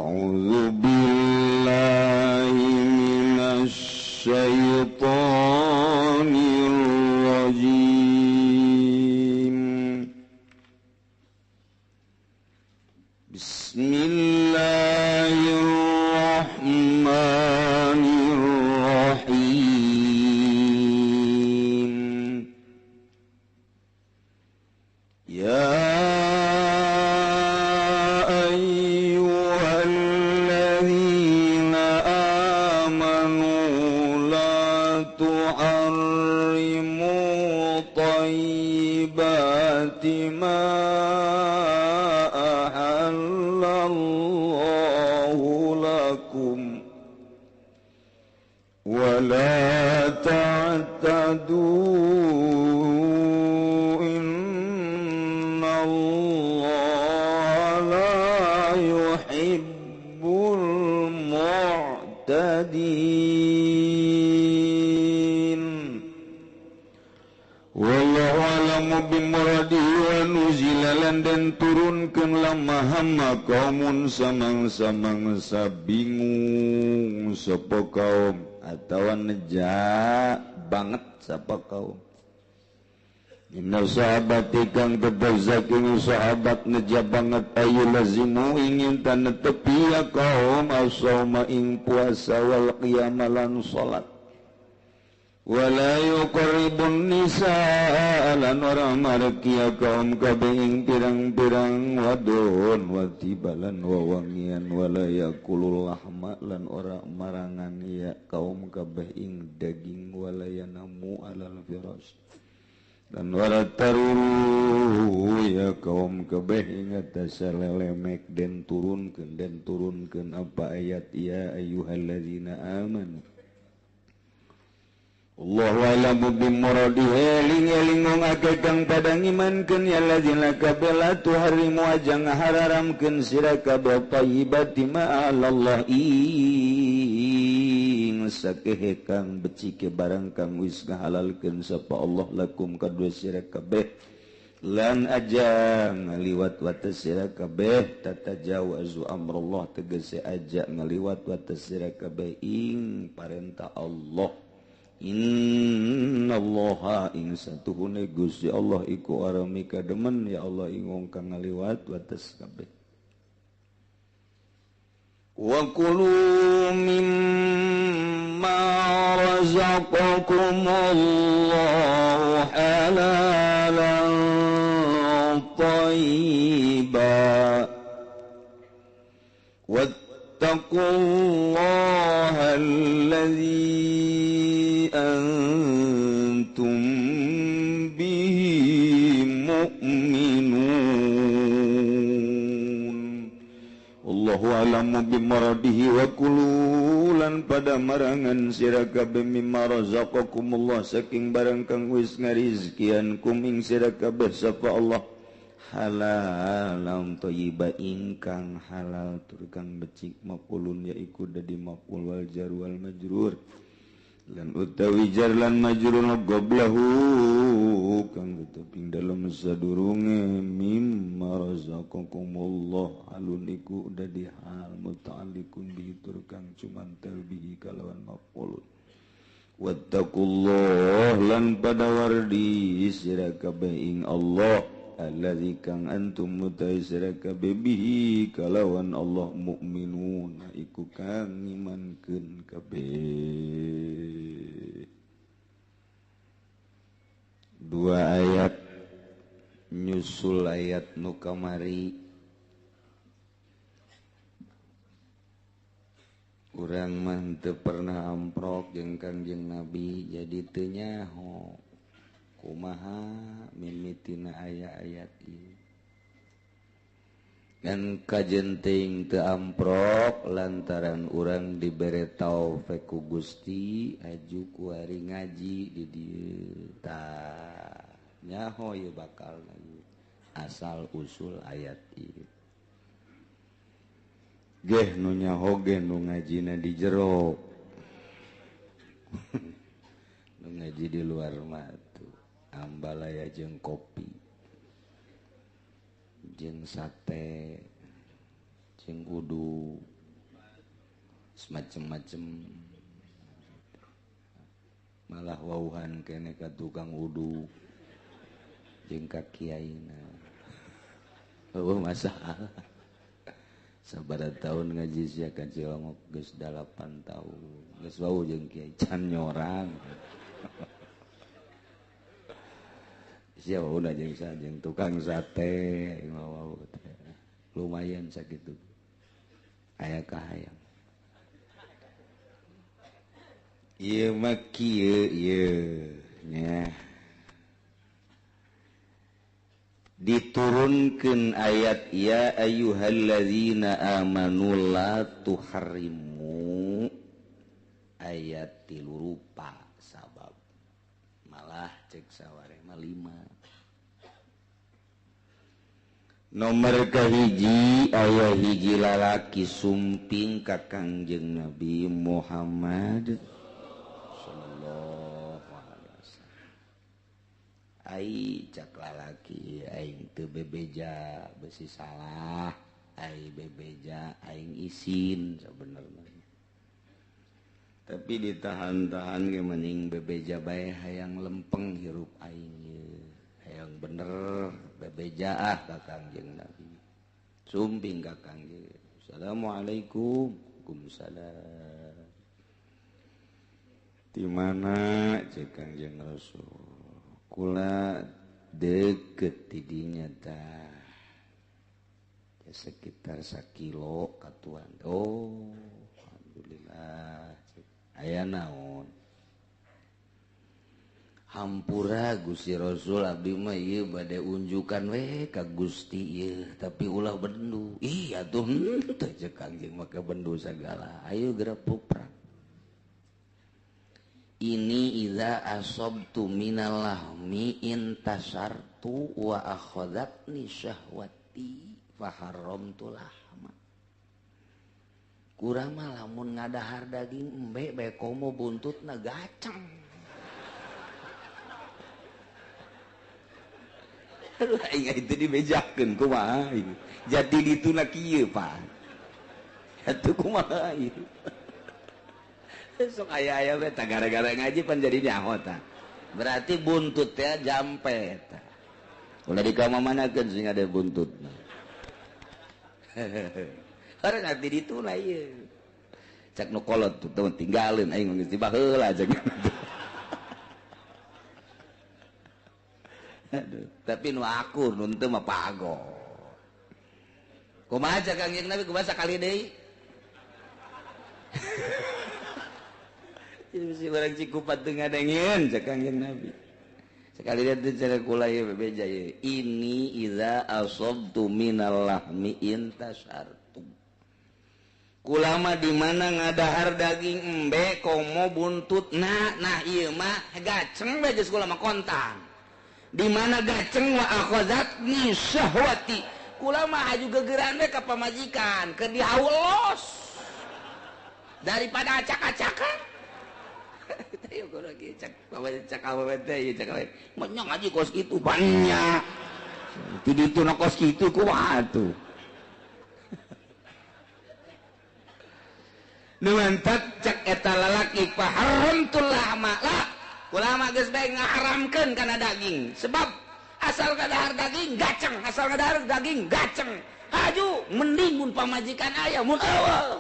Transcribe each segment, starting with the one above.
A'udzu billahi minasy syaithanir rajim. Bismillahirrahmanirrahim. Ya ayyuhalladzina amanu la tuharrimu thayyibati ma ahallallahu lakum wa la ta'tadu innallaha la yuhibbul mu'tadin. Wallahu a'lamu bimuradihi wa nuzila lan den turunkeun lama hamma kaumun samang-samangsa bingung sapa kaum atawa neja banget sapa kaum. Inna sahabati kang tetep saking sahabat neja banget ayu lazimu ingin tan tepi ya kaum as-sauma ing puasa wal qiyama lan salat. Wala yuqribun nisaa lan ora mareki ya kaum kabeh ing pirang-pirang wadon watibalan wawangian wala yakulul lahma lan ora marangan ya kaum kabeh ing daging wala yanamu alal firas dan ora taruru ya kaum kabeh ing atas lelemek den turunkeun apa ayat ya ayyuhallazina amanu. Allahu a'lamu bimuradihi eling-eling wong akeh kang padha ngimankeun ya allazina kabeh la tuharimu aja ngahararamkeun sira kabeh thayyibati ma Allah ing sakehe kang becike barang kang wis ngahalalkeun sapa Allah lakum kadue sira kabeh lan aja ngaliwat wates sira kabeh tatajawazu amrullah tegese aja ngaliwat wates sira kabeh ing parentah Allah. Innallaha ing satuhune Gusti Allah iku arami kademen ya Allah ing wong kang ngaliwat wates kabeh. Wa kulu mimma razaqakumullahu halalan thayyiban wattaqullaha allazi antum bihi mu'minun. Allahu a'lamu bimuradihi wa kulu lan pada marangan sira kabeh mimma razaqakumullah saking barang kang wis ngarizkian kum ing sira kabeh sapa Allah halalan thayyiba ingkang halal tur kang becik maqulun yaiku dadi maqul wal jar wal majrur lan utawi jar lan majrur qablahu kang teteping dalem sadurunge mimma razaqakumullah alun iku dadi hal muta'alliqun bihi tur kang cumantel bihi kalawan maqul. Wattaqullah lan pada wardi sira kabeh ing Allah allazi kang antum mutai sira kabeh bihi kalawan Allah mukminun iku kang ngimankeun kabeh. Dua ayat nyusul ayat nu kamari urang mah teu pernah amprok jeung Kangjeng Nabi jadi teu nyaho kumaha mimitina aya-ayat ieu. Dan kajenting teu amprok lantaran urang dibere taufik ku Gusti aju kuari ngaji di dieu tah nyaho ieu bakal asal usul ayat ieu. Geh nu nyaho ge nu ngajina di jero nu ngaji di luar mah tuh ambalaya jeung kopi jeung sate jeung udu. Semacam-macam malah wauhan kene ka tukang wudu jeung ka kiaina. Oh masalah. Sabaraha tahun ngaji sia ka Cilongok geus 8 tahun. Geus wau jeung kiai can nyorang. Sia wau jeung jeung tukang sate wau teh. Lumayan sakitu. Aya kahayang. Ieu mah kieu ieu nya. Diturunkeun ayat ya ayyuhallazina amanu la tuharrimu ayat 3 rupa sabab malah cek saware mah 5. Nomor kahiji aya hiji lalaki sumping ka Kangjeng Nabi Muhammad sallallahu alaihi wasallam. Ai cak lalaki aing teu bebeja besi salah, ai bebeja aing isin sebenarnya. Tapi ditahan-tahan ge mending bebeja bae hayang lempeng hirup aing ye. Hayang bener bebeja ah ka Kangjeng Nabi. Sumping ka Kangjeng. Assalamualaikum. Waalaikumsalam. Di mana cek Kangjeng Rasul? Kula deket tidinya tah ya sekitar 1 kilo katuan. Oh alhamdulillah aya naon hampura Gusti Rasul abdi mah ieu bade unjukan we ka Gusti ieu tapi ulah bendu. Ih atuh henteu cek Kangjeng make bendu sagala. Ayo geura puprak. Ini idza asabtu minal lahmi intasartu wa akhadhatni syahwati fa haramtu lahma. Kurang mah lamun ngadahar daging embe bae komo buntutna gaceng. Aduh aing itu dibejakeun kumaha ieu. Jadi dituna kieu Pak. Atuh kumaha ieu. Sok aya-aya we tah gara-gara ngaji pan jadi nyaho tah. Berarti buntut teh jampe tah. Ulah dikamamanakeun sing ada buntutna. Orang ngerti dituna ieu. Cak nu kolot tuh tinggalin aing geus dibaheula cak. Aduh, tapi nu akur nu teu mah pago. Kumaha cak Kangjeng Nabi kumaha sakali deui? Si orang Cikupat teu ngadengin cek Kangjeng Nabi. Sekali lihat cara kula ieu bebeja ieu. Ini idza asabtu minal lahmi intasartu. Kula mah di mana ngadahar daging embe komo buntut nah nah ieu mah gaceng bae geus kula mah kontan. Di mana gaceng wa akhazatni syahwati. Kula mah aju gegeran we ka pamajikan keur dihaulos. Daripada acak-acakan. Ayo lagi cak cak awewe teh ieu cak awewe menya ngaji kos kitu banyak ti ditu na kos kitu kumaha atuh nu mantak cak eta lalaki faharamtul lahma lah ulama geus bae ngaharamkeun kana daging sebab asal kadahar daging gaceng asal kadahar daging gaceng haju mending mun pamajikan aya mun eueuh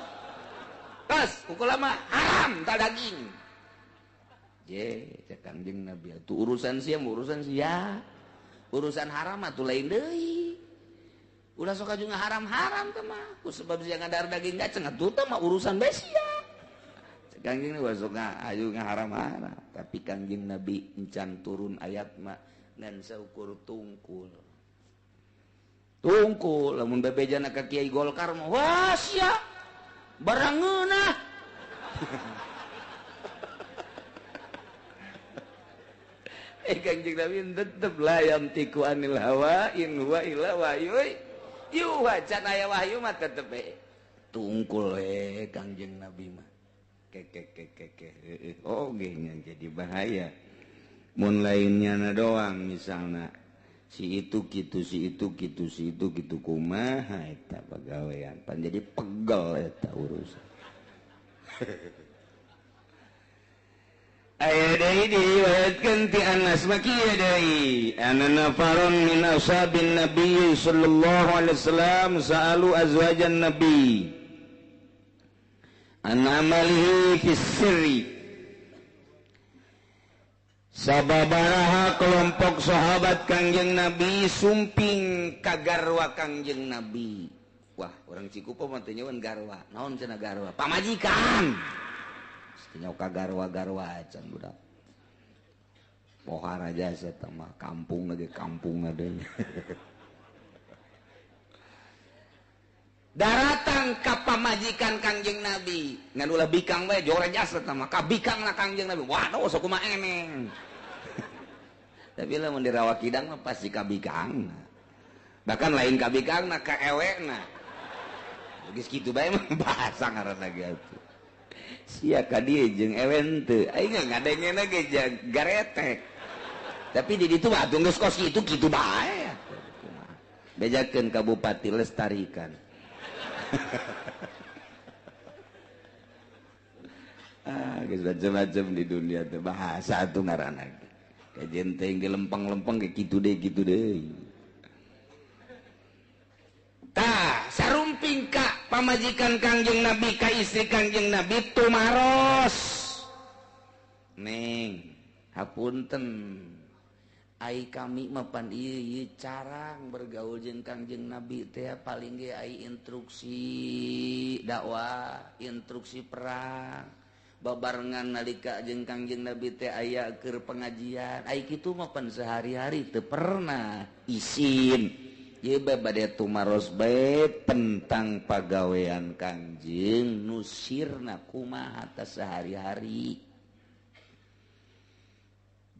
pas ulama haram ta daging. Je, cek Kangjeng Nabi atuh urusan sia urusan sia. Urusan haram atuh lain deui. Ulah sok aju ngaharam-haram teh mah. Ku sebab sia ngadahar daging gaceng atuh teh mah urusan bae sia. Cek Kangjeng Nabi sok aju ngaharam-haram. Tapi Kangjeng Nabi encan turun ayat mah ngan saukur tungkul. Tungkul lamun bebejana ka Kiai Golkar mah wah sia barang ngeunah. Kangjeng Nabi tetep la yantiku anil hawa in huwa illa wahyu yuha can aya wahyu mah tetep we tungkul we Kangjeng Nabi mah keke oh ge jadi bahaya mun lainnya na doang misalna si itu kitu si itu kitu si itu kitu kumaha eta pagawean pan jadi pegel eta urusan. Aya deui diriwayatkeun ti Anas mah kieu deui anna nafarun min ashabin nabi sallallahu alaihi wasallam sa'alu azwajan nabi an amalihi fi sirri. Sababaraha kelompok sahabat Kangjeng Nabi sumping ka garwa Kangjeng Nabi. Wah, orang Cikupa mah teu nyawan garwa. Naon cenah garwa? Pamajikan. Teu ka garwa-garwa acan budak. Pohara jasa eta mah kampung lagi kampung adanya. Daratang ka pamajikan Kangjeng Nabi. Ngan ulah bikang bae jore jasa eta mah. Ka bikangna Kangjeng Nabi. Waduh sok kumaha eneng. Tapi lamun di Rawa Kidang mah pasti ka bikang. Bahkan lain ka bikangna ka ewekna. Geus kitu bae mah bahasa ngaranna ge atuh. Sia ka dieu jeung ewen teu. Aing ngadengena ge garetek. Tapi di ditu mah atuh geus kos kitu kitu bae. Bejakeun ka bupati lestarikan. Ah, geus macam-macam di dunia teh bahasa atuh ngaranna. Kajen teh dilempeng-lempeng ge kitu deui kitu deui. Tah, sarumping ka pamajikan Kangjeng Nabi ka istri Kangjeng Nabi tumaros. Neng, hapunten. Ai kami mah pan ieu ieu carang bergaul jeung Kangjeng Nabi teh paling ge ai instruksi dakwah, instruksi perang. Babarengan nalika jeung Kangjeng Nabi teh aya keur pengajian. Ai kitu mah pan sehari-hari teu pernah isin. Ieu bae bade tumaros bae tentang pagawean Kangjeng nu sirna kumaha teh sehari-hari.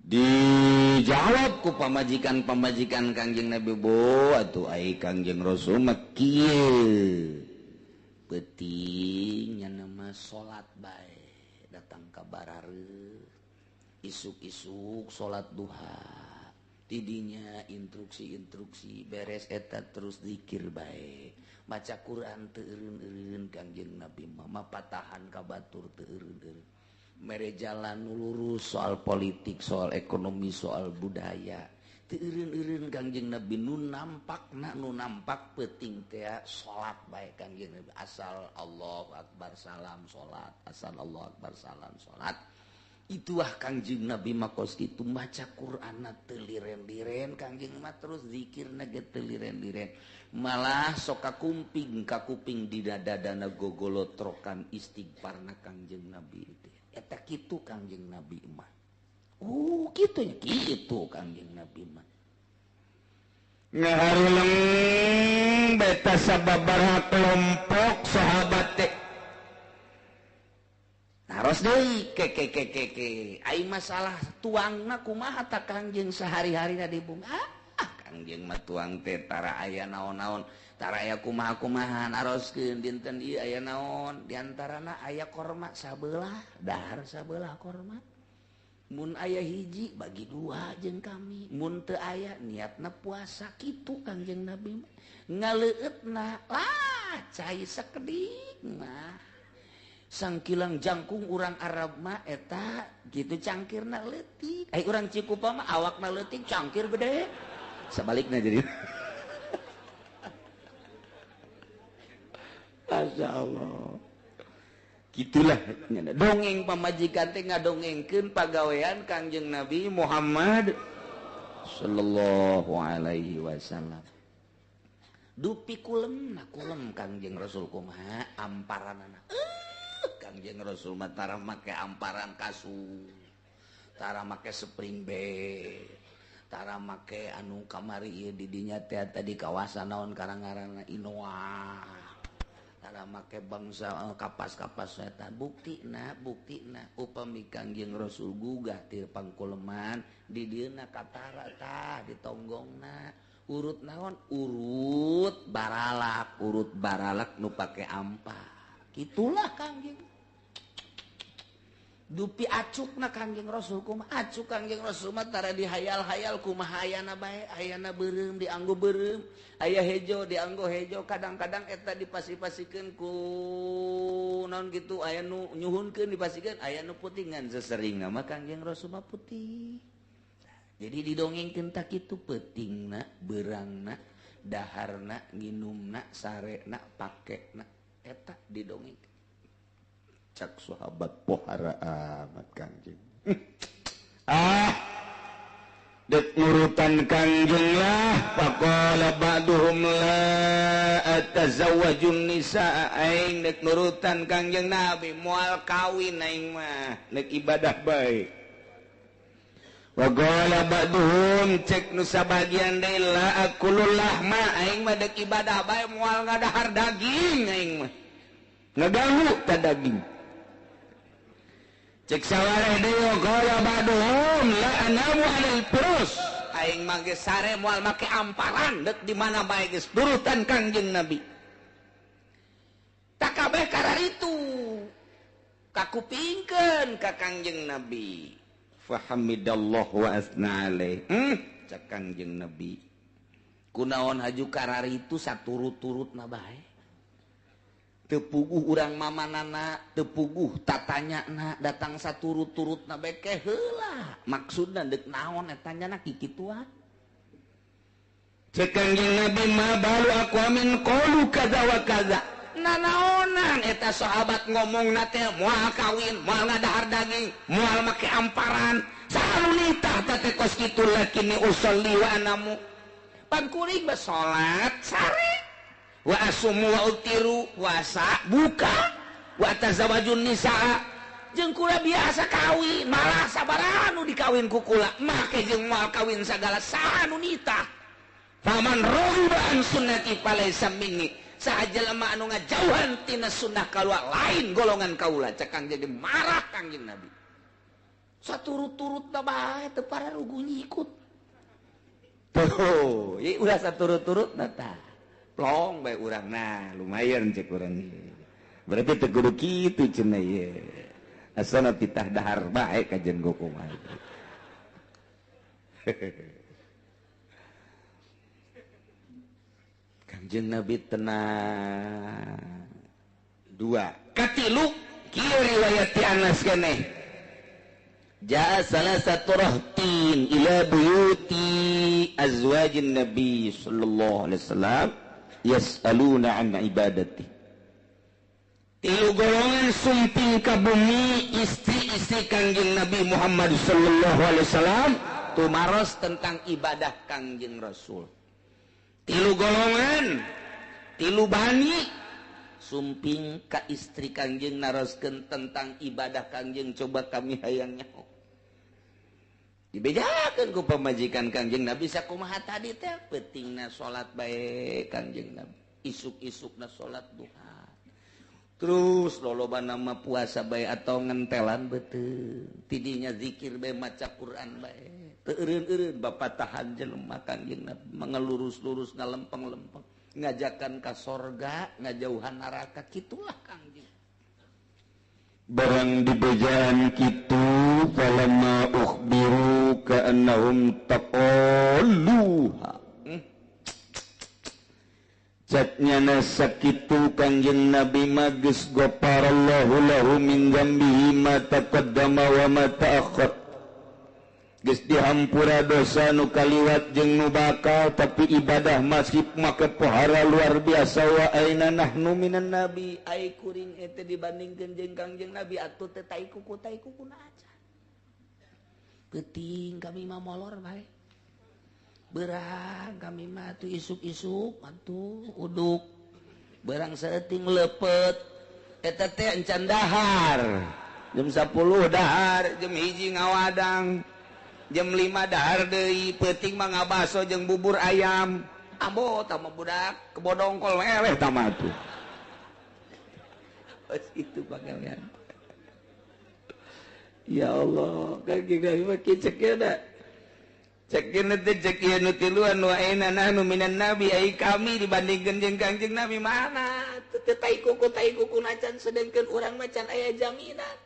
Dijawab ku pamajikan-pamajikan Kangjeng Nabi, bo atuh ai Kangjeng Rasul mah kieu. Peuting nya mah salat bae, datang ka barareuh, isuk-isuk salat duha. Tidinya instruksi-instruksi beres eta terus zikir bae, maca Quran teu eureun-eureun Kangjeng Nabi mah mapatahan ka batur teu eureun-eureun. Mere jalan lurus soal politik, soal ekonomi, soal budaya. Teu eureun-eureun Kangjeng Nabi nu nampakna nu nampak peuting teh salat bae Kangjeng Nabi. Asal Allahu Akbar salam salat, asal Allahu Akbar salam salat. Itulah Kangjeng Nabi mah kos kitu maca Qur'anna teu liren-liren, Kangjeng mah terus zikirna ge teu liren-liren. Malah sok kakumping kakuping di dadana gogolotrokan istighfarna Kangjeng Nabi teh. Eta kitu Kangjeng Nabi mah. Kitu nya kitu Kangjeng Nabi mah. Ngaharuleng beta sababaraha kelompok sahabat teh. Naros deui ke ke ke ke ke. Ai masalah tuangna kumaha ta Kangjeng sehari-harina di bumi. Ah, Kangjeng mah tuang teh tara aya naon-naon, tara aya kumaha-kumaha naroskeun dinten ieu aya naon, diantarana aya korma sabelah, dahar sabelah korma. Mun aya hiji bagi dua jeung kami, mun teu aya niatna puasa kitu Kangjeng Nabi mah. Ngaleueutna lah cai sakedik mah. Sangkilang jangkung urang Arab mah eta gitu cangkirna leutik. Ai urang Cikupa mah awakna leutik cangkir gede. Sabalikna jadi. Masya Allah. Gitulah dongeng pamajikan teh ngadongengkeun pagawean Kangjeng Nabi Muhammad sallallahu alaihi wasallam. Dupi kulem na kulem Kangjeng Rasul kumaha amparanana. Kangjeng Rasul mah tara make amparan kasur, tara make spring bed, tara make anu kamari ieu di dinya teh tadi kawasan naon karang-ngaranna Inoa, tara make bangsa kapas-kapas eta. Buktina buktina upami Kangjeng Rasul gugah ti pangkuleman di dieuna katara tah ditonggongna urut naon urut baralak nu pake ampar. Itulah Kangjeng. Dupi acukna Kangjeng Rasul kumaha acuk Kangjeng Rasul mah tara dihayal-hayal kumaha ayana bae, ayana beureum dianggo beureum, aya hejo dianggo hejo, kadang-kadang eta dipasi-pasikeun ku kunaon kitu aya nu nyuhunkeun dipasikeun aya nu putih ngan sesering mah Kangjeng Rasul mah putih. Jadi didongengkeun tak kitu peutingna, beurangna, daharna, nginumna, sarena, pakena eta didongeng. Cak sahabat pohara amat Kangjeng. Ah, dek nurutan Kangjeng lah. Faqala ba'duhum la atazawwajun nisa, aing dek nurutan Kangjeng Nabi moal kawin aing mah, dek ibadah bae. Waqala ba'duhum cek nu sabagian deui la akulul lahma, aing mah dek ibadah bae moal ngadahar daging aing mah. Ngaganggu ta daging. Cek sawareh deui waqala ba'duhum la anamu 'alal furus, aing mah geus sare moal make amparan dek di mana bae geus turutan Kangjeng Nabi. Tak kabeh kararitu kakupingkeun ka Kangjeng Nabi. Fahamidallah wa asna alaih. Cek Kangjeng Nabi. Kunaon haju kararitu saturut-turutna bae. Teu puguh urang mamanana, teu puguh tatanyana, datang saturut-turutna bae ke heula. Maksudna deuk naon eta nya kikituan. Cek Kangjeng Nabi ma balu aqwamin qalu kaza wa kaza. Nanaonan eta sahabat ngomongna teh moal kawin, moal ngadahar daging, moal make amparan. Salunitah teh kos kitu lakini usolli wa anamu. Pan kuring mah salat sare. Wa asumu wa utiru, puasa buka, wa tazawwajun nisaa. Jeung kula biasa kawin, malah sabaraha nu dikawin ku kula, make jeung moal kawin sagala saha nu nitah. Faman raghiba an sunnati falaisa minni. Saha jelema anu ngajauhan tina sunnah kaula lain golongan kaula. Cek Kangjeng jadi marah Kangjeng Nabi. Saturut-turutna bae teu pararuguh nyikut. Tuh, ieu ulah saturut-turutna tah. Plong bae urang, nah lumayan cek urang. Berarti teu kudu kitu cenah ieu. Asana titah dahar bae kajen gokumaha. Kangjeng Nabi tenang. Dua. Katilu kieu riwayat ti Anas keneh. Jaa salah satu rahtin ila buyuti azwajin Nabi sallallahu alaihi wasallam yas'aluna an ibadati. Tilu golongan sumping ka bumi istri-istri Kangjeng Nabi Muhammad sallallahu alaihi wasallam tumaros tentang ibadah Kangjeng Rasul. Tilu golongan, tilu bani sumping ka istri Kangjeng naroskeun tentang ibadah Kangjeng, coba kami hayang nyaho. Dibejakeun ku pamajikan Kangjeng Nabi sakumaha tadi teh peutingna salat bae Kangjeng Nabi, isuk-isukna salat duha. Terus lolobana mah puasa bae atau ngentelan beuteung, tidinya zikir bae maca Quran bae. Teu eureun-eureun bapatahan jelema Kangjeng Nabi mengelurus-lurus ngalempeng-lempeng ngajakan ka sorga ngajauhan neraka, kitulah Kangjeng. Barang dibejaan kitu falamma ukhbiru ka'annahum taqalluha. Caknya nasakitu Kangjeng Nabi mah geus ghafarallahu lahu min dzambihi ma taqaddama wa ma ta'akhkhar. Geus dihampura dosa nu kaliwat jeung nu bakal, tapi ibadah masih make pohara luar biasa. Wa aina nahnu minan nabi, ai kuring eta dibandingkeun jeung Kangjeng Nabi atuh teh tai kuku na aja. Peuting kami mah molor bae. Berang kami mah atuh isuk-isuk atuh uduk. Berang saeuting lepet eta teh encan dahar. Jam 10 dahar, jam 1 ngawadang. Jam 5 dahar deui, peuting mah ngabaso jeung bubur ayam. Ambo tah budak kebodongkol eleh tah mah atuh. Itu pagawean. Ya Allah, kaki kami mah cek da. Cek teh cek ieu nu tiluan wa aina nahnu minan nabi, ai kami dibandingkeun jeung Kangjeng Nabi mana? Teu tai kuku nacan sedengkeun urang mah can aya jaminan.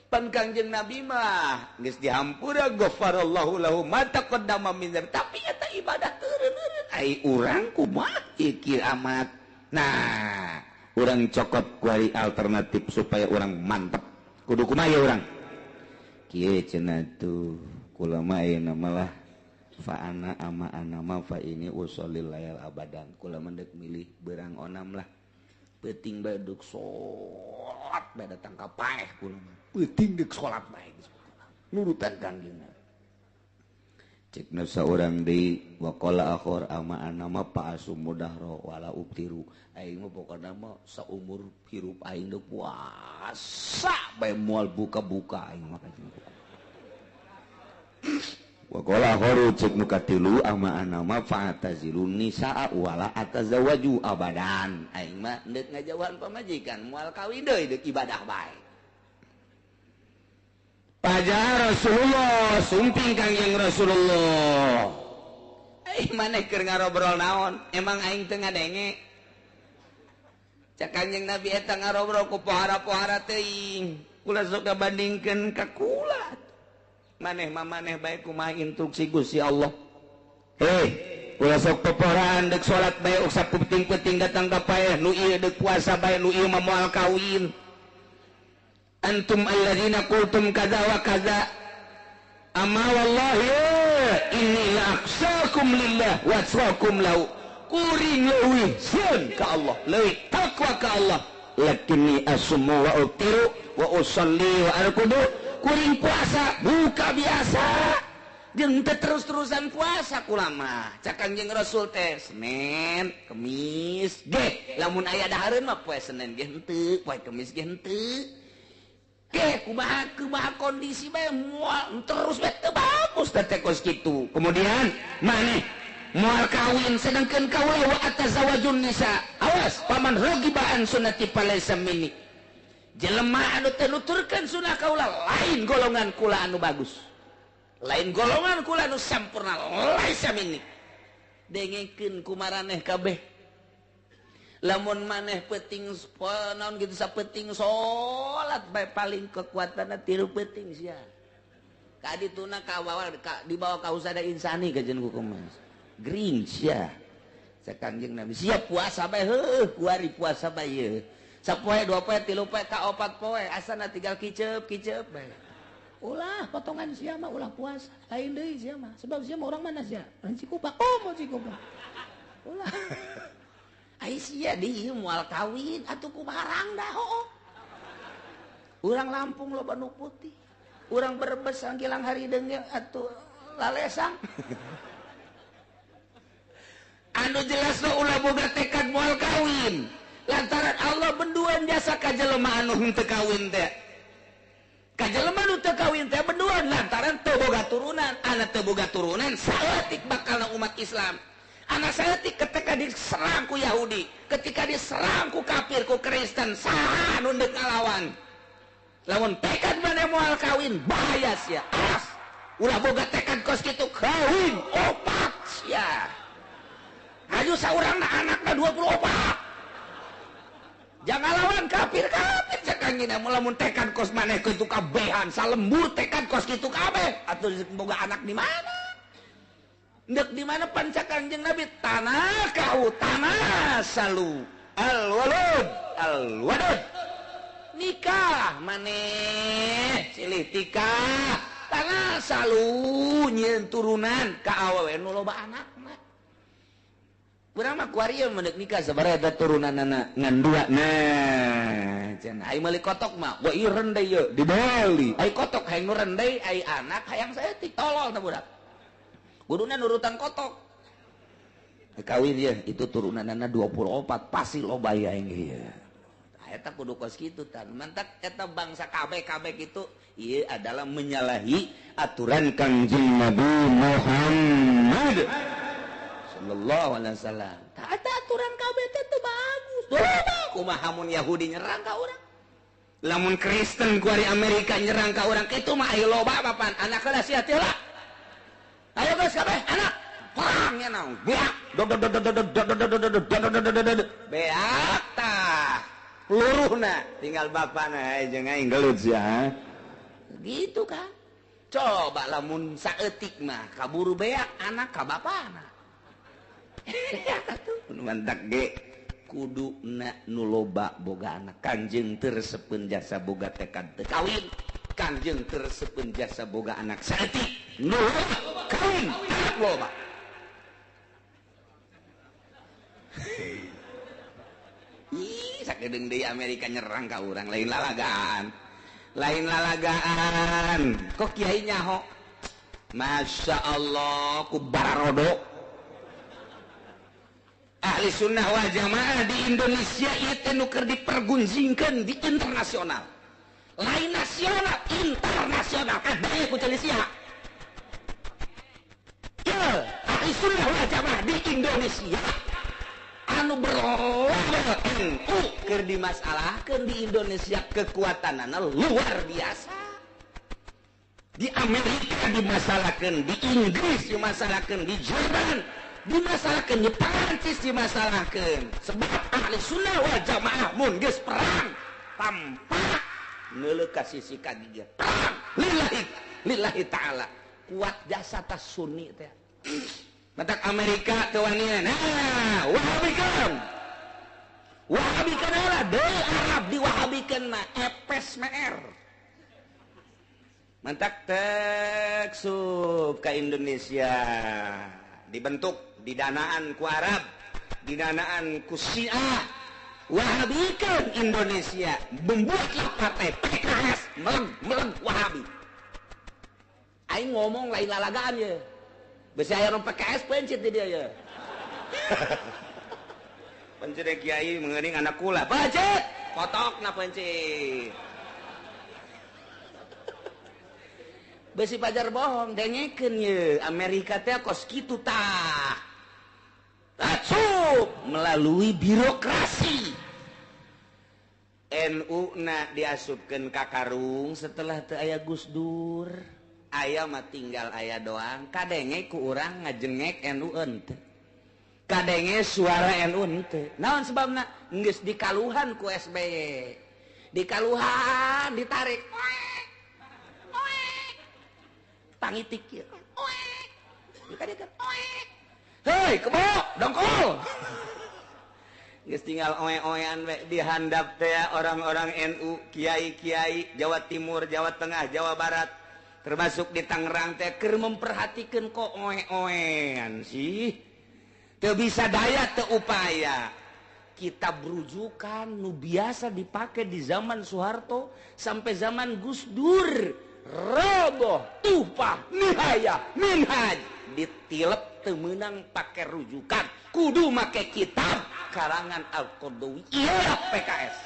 Pan Kangjeng Nabi mah geus dihampura ghafarallahu lahu ma taqaddama min dzambi, tapi eta ibadah teu eureun-eureun. Ai urang kumaha ieu amat. Nah, Urang cokot kuari alternatif supaya urang mantep. Kudu kumaha ya urang? Kieu cenah tuh kula mah ayeuna malah fa ana ama ana ma fa ini usholil lail abadan. Kula mah deuk milih beurang onam lah. Peuting bae deuk salat bae datang ka paeh kula mah. Peuting deuk salat bae geus nurutan Kangjeng Nabi. Cek nu saurang deui waqala akhor ama ana ma fa asumudahro wala ubtiru. Aing mah pokona mah saumur hirup aing deuk puasa bae moal buka-buka aing mah kanjeng. Waqala akhoru cek nu katilu ama ana ma fa atazilun nisaa wala atazawaju abadan. Aing mah deuk ngajauhan pamajikan moal kawin deui deuk ibadah bae. Pajar Rasulullah sumping Kangjeng Rasulullah. Maneh keur ngarobrol naon? Emang aing teu ngadenge? Cak Kangjeng Nabi eta ngarobrol ku pohara-pohara teuing. Kula sok ngabandingkeun ka kula. Maneh mah maneh bae kumaha instruksi Gusti Allah. Kula sok popoharaan deuk salat bae uk sapenting-penting datang ka paeh nu ieu deuk puasa bae nu ieu mah moal kawin. Antum alladzina qultum kaza wa kaza. Amma wallahi inni la akhshakum lillah wa atsaqakum lahu. Kuring leuwih sieun ka Allah, leuwih takwa ka Allah. Lakinni asumu wa utiru wa usalli wa arkudu. Kuring puasa buka biasa. Jeung teu terus-terusan puasa kula mah. Cak Kangjeng Rasul teh Senin, Kemis ge. Lamun aya dahareun mah poe Senin ge henteu, poe Kemis ge henteu. Ge kumaha kumaha kondisi bae moal terus bae teu bagus teh kos kitu. Kemudian maneh moal kawin sedangkan kaula wa atazawajun nisa. Awas paman ragibaan sunnati falaisa minni. Jelema anu teu nuturkeun sunah kaula lain golongan kula anu bagus. Lain golongan kula anu sampurna laisa minni. Dengekeun ku maraneh kabeh. Lamun maneh peuting naon kitu sapenting salat bae paling kekuatanna 3 peuting sia. Ka dituna ka bawa dibawa ka usada insani kajen hukum. Gering sia. Cak Kangjeng Nabi siap puasa bae heuh kuari puasa bae ieu. Sapoe 2 poe 3 poe ka 4 poe asana tinggal kiceup-kiceup bae. Ulah potongan sia mah ulah puasa. Lain deui sia mah. Sebab sia mah orang mana sia? Orang Cikupa. Oh, mau Cikupa. Ulah. Ai sia di moal kawin atuh kumaha rangda hooh. Urang Lampung loba nu putih. Urang Brebes sanggilang harideung ge atuh lalesang. Anu jelas nu ulah boga tekad moal kawin. Lantaran Allah benduan jasa ka jelema anu henteu kawin teh. Ka jelema nu teu kawin teh benduan lantaran teu boga turunan. Ana teu boga turunan saeutik bakalna umat Islam. Anak saya ketika diserang ku Yahudi, ketika diserang ku kafir, ku Kristen, saha nu deuk ngalawan? Lamun tekad maneh moal kawin, bahaya sia. Awas, ulah boga tekad kos kitu kawin opat sia. Haju saurangna anakna 24. Jangan lawan kafir kafir cek Kangjeng Nabi lamun tekad kos maneh kitu kabehan, salembur tekad kos kitu kabeh, atuh boga anak di mana? Ndek di mana panca Kangjeng Nabi tanah kau tanah salu al walud al wadud nikah maneh silih tikah tanah salu nyieun turunan ka awewe nu loba anakna. Urang mah kuari ieu mendek nikah sabaraha eta turunanana ngan dua. Nah cenah ai meuli kotok mah wa ieu rendai ieu dibeli ai kotok hayang nu rendai ai anak hayang saeutik tolol tah budak. Guduna nurutan kotok. Kawin ya, itu turunanana 24 pasti loba ya aing ieu. Eta kudu kos kitu tan. Mantak eta bangsa kabeh-kabeh kitu ieu adalah menyalahi aturan Kangjeng Nabi Muhammad sallallahu alaihi wasallam. Tah eta aturan kabeh teh teu bagus. Kumaha mun Yahudi nyerang ka urang? Lamun Kristen ku ari Amerika nyerang ka urang kitu mah aya loba papan anak heula sia teh lah. Ayo guys kabeh anak perangnya naon beak beak tah peluruhna tinggal bapana jeung aing gelut sia gitu kan. Coba lamun saeutik mah kaburu beak anak ka bapana. Atuh nu mantak ge Kudu na nu loba boga anak. Kanjeng teu resepeun jasa boga tekad teu kawin. Kanjeng teu resepeun jasa boga anak saeutik. Nu loba kawin anak loba. Ih, sakedeung deui Amerika nyerang ka urang lain lalagaan. Lain lalagaan. Kok kiai nyaho? Masya Allah ku bararodo. Ahli sunnah wal jamaah di Indonesia itu nu keur dipergunjingkeun di internasional. Lain nasional, internasional. Kadang ku Indonesia. Ye, ahli sunnah wal jamaah di Indonesia anu berlabel NU keur dimasalahkeun di Indonesia kekuatanana luar biasa. Di Amerika dimasalahkeun, di Inggris dimasalahkeun, di Jerman dimasalahkan, di Perancis dimasalahkan. Sebab ahli sunnah wal jamaah mun geus perang tanpa neuleuh ka sisi ka gigir. Perang lillahi lillahi ta'ala. Kuat jasa tas sunni teh. Matak Amerika teu wanian. Nah, wahabikeun. Wahabikeun heula deui Arab diwahabikeun mah epes meer. Mantak tek sub ka Indonesia. Dibentuk didanaan ku Arab, didanaan ku Syiah, Wahabikan Indonesia, membuatlah partai PKS meleng-meleng Wahabi. Aing ngomong lain lalagaan ya. Besi aya orang PKS pencet di dia ya. Pencet kiai mengening anak kula. Pencet, kotok na pencet. Besi pajar bohong, dengekeun ye. Amerika teh kos kitu tah. Tatsub melalui birokrasi. NU na diasupkeun ka karung setelah teu aya Gus Dur. Aya mah tinggal aya doang. Kadenge ku urang ngajengek NU henteu. Kadenge suara NU henteu. Naon sebabna? Geus dikaluhan ku SBY. Dikaluhan ditarik. Pangitik ya. Hei, kebo, dongkol. Geus tinggal oe-oean we dihandap teh orang-orang NU, kiai-kiai Jawa Timur, Jawa Tengah, Jawa Barat, termasuk di Tangerang teh keur memperhatikeun kok oe-oean sih. Teu bisa daya teu upaya. Kita berujukan nu biasa dipake di zaman Soeharto sampai zaman Gus Dur. Roboh, tupah, nihaya, minhaj. Ditilep temenang pakai rujukan. Kudu make kitab karangan Al-Qaradawi. Iya PKS.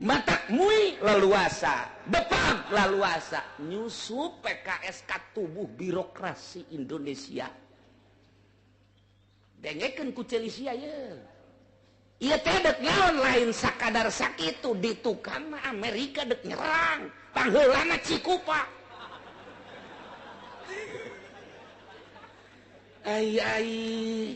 Matak mui leluasa, depag leluasa. Nyusup PKS ka tubuh birokrasi Indonesia. Dengekeun ku Celisia ye. Ieu teh dek naon lain sakadar sakitu di tukang mah Amerika dek nyerang. Pangheulana Cikupa. Ai ai.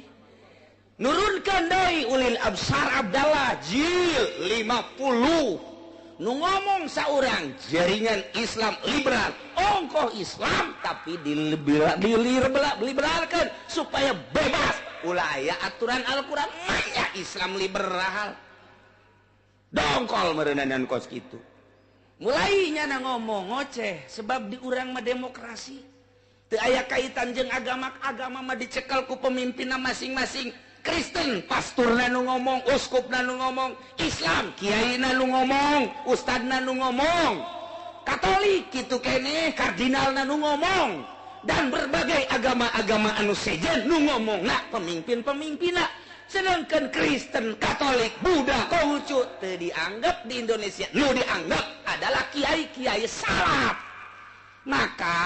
Nurunkan deui ulil absar Abdallah jil 50. Nu ngomong saurang jaringan Islam liberal, ongkoh Islam tapi diliberalkan supaya bebas. Ulah aya aturan Al-Qur'an maya Islam liberal. Dongkol meureunan kos kitu. Mulai nyana ngomong ngoceh sebab di urang mah demokrasi. Teu aya kaitan jeung agama, agama mah dicekel ku pemimpinna masing-masing. Kristen pasturna nu ngomong, uskupna nu ngomong, Islam kiaina nu ngomong, ustadna nu ngomong, Katolik kitu keneh kardinalna nu ngomong, dan berbagai agama-agama anu sejen nu ngomong na pemimpin-pemimpinna. Sedangkan Kristen, Katolik, Buddha, Konghucu teu dianggap di Indonesia. Nu dianggap adalah kiai-kiai salaf. Maka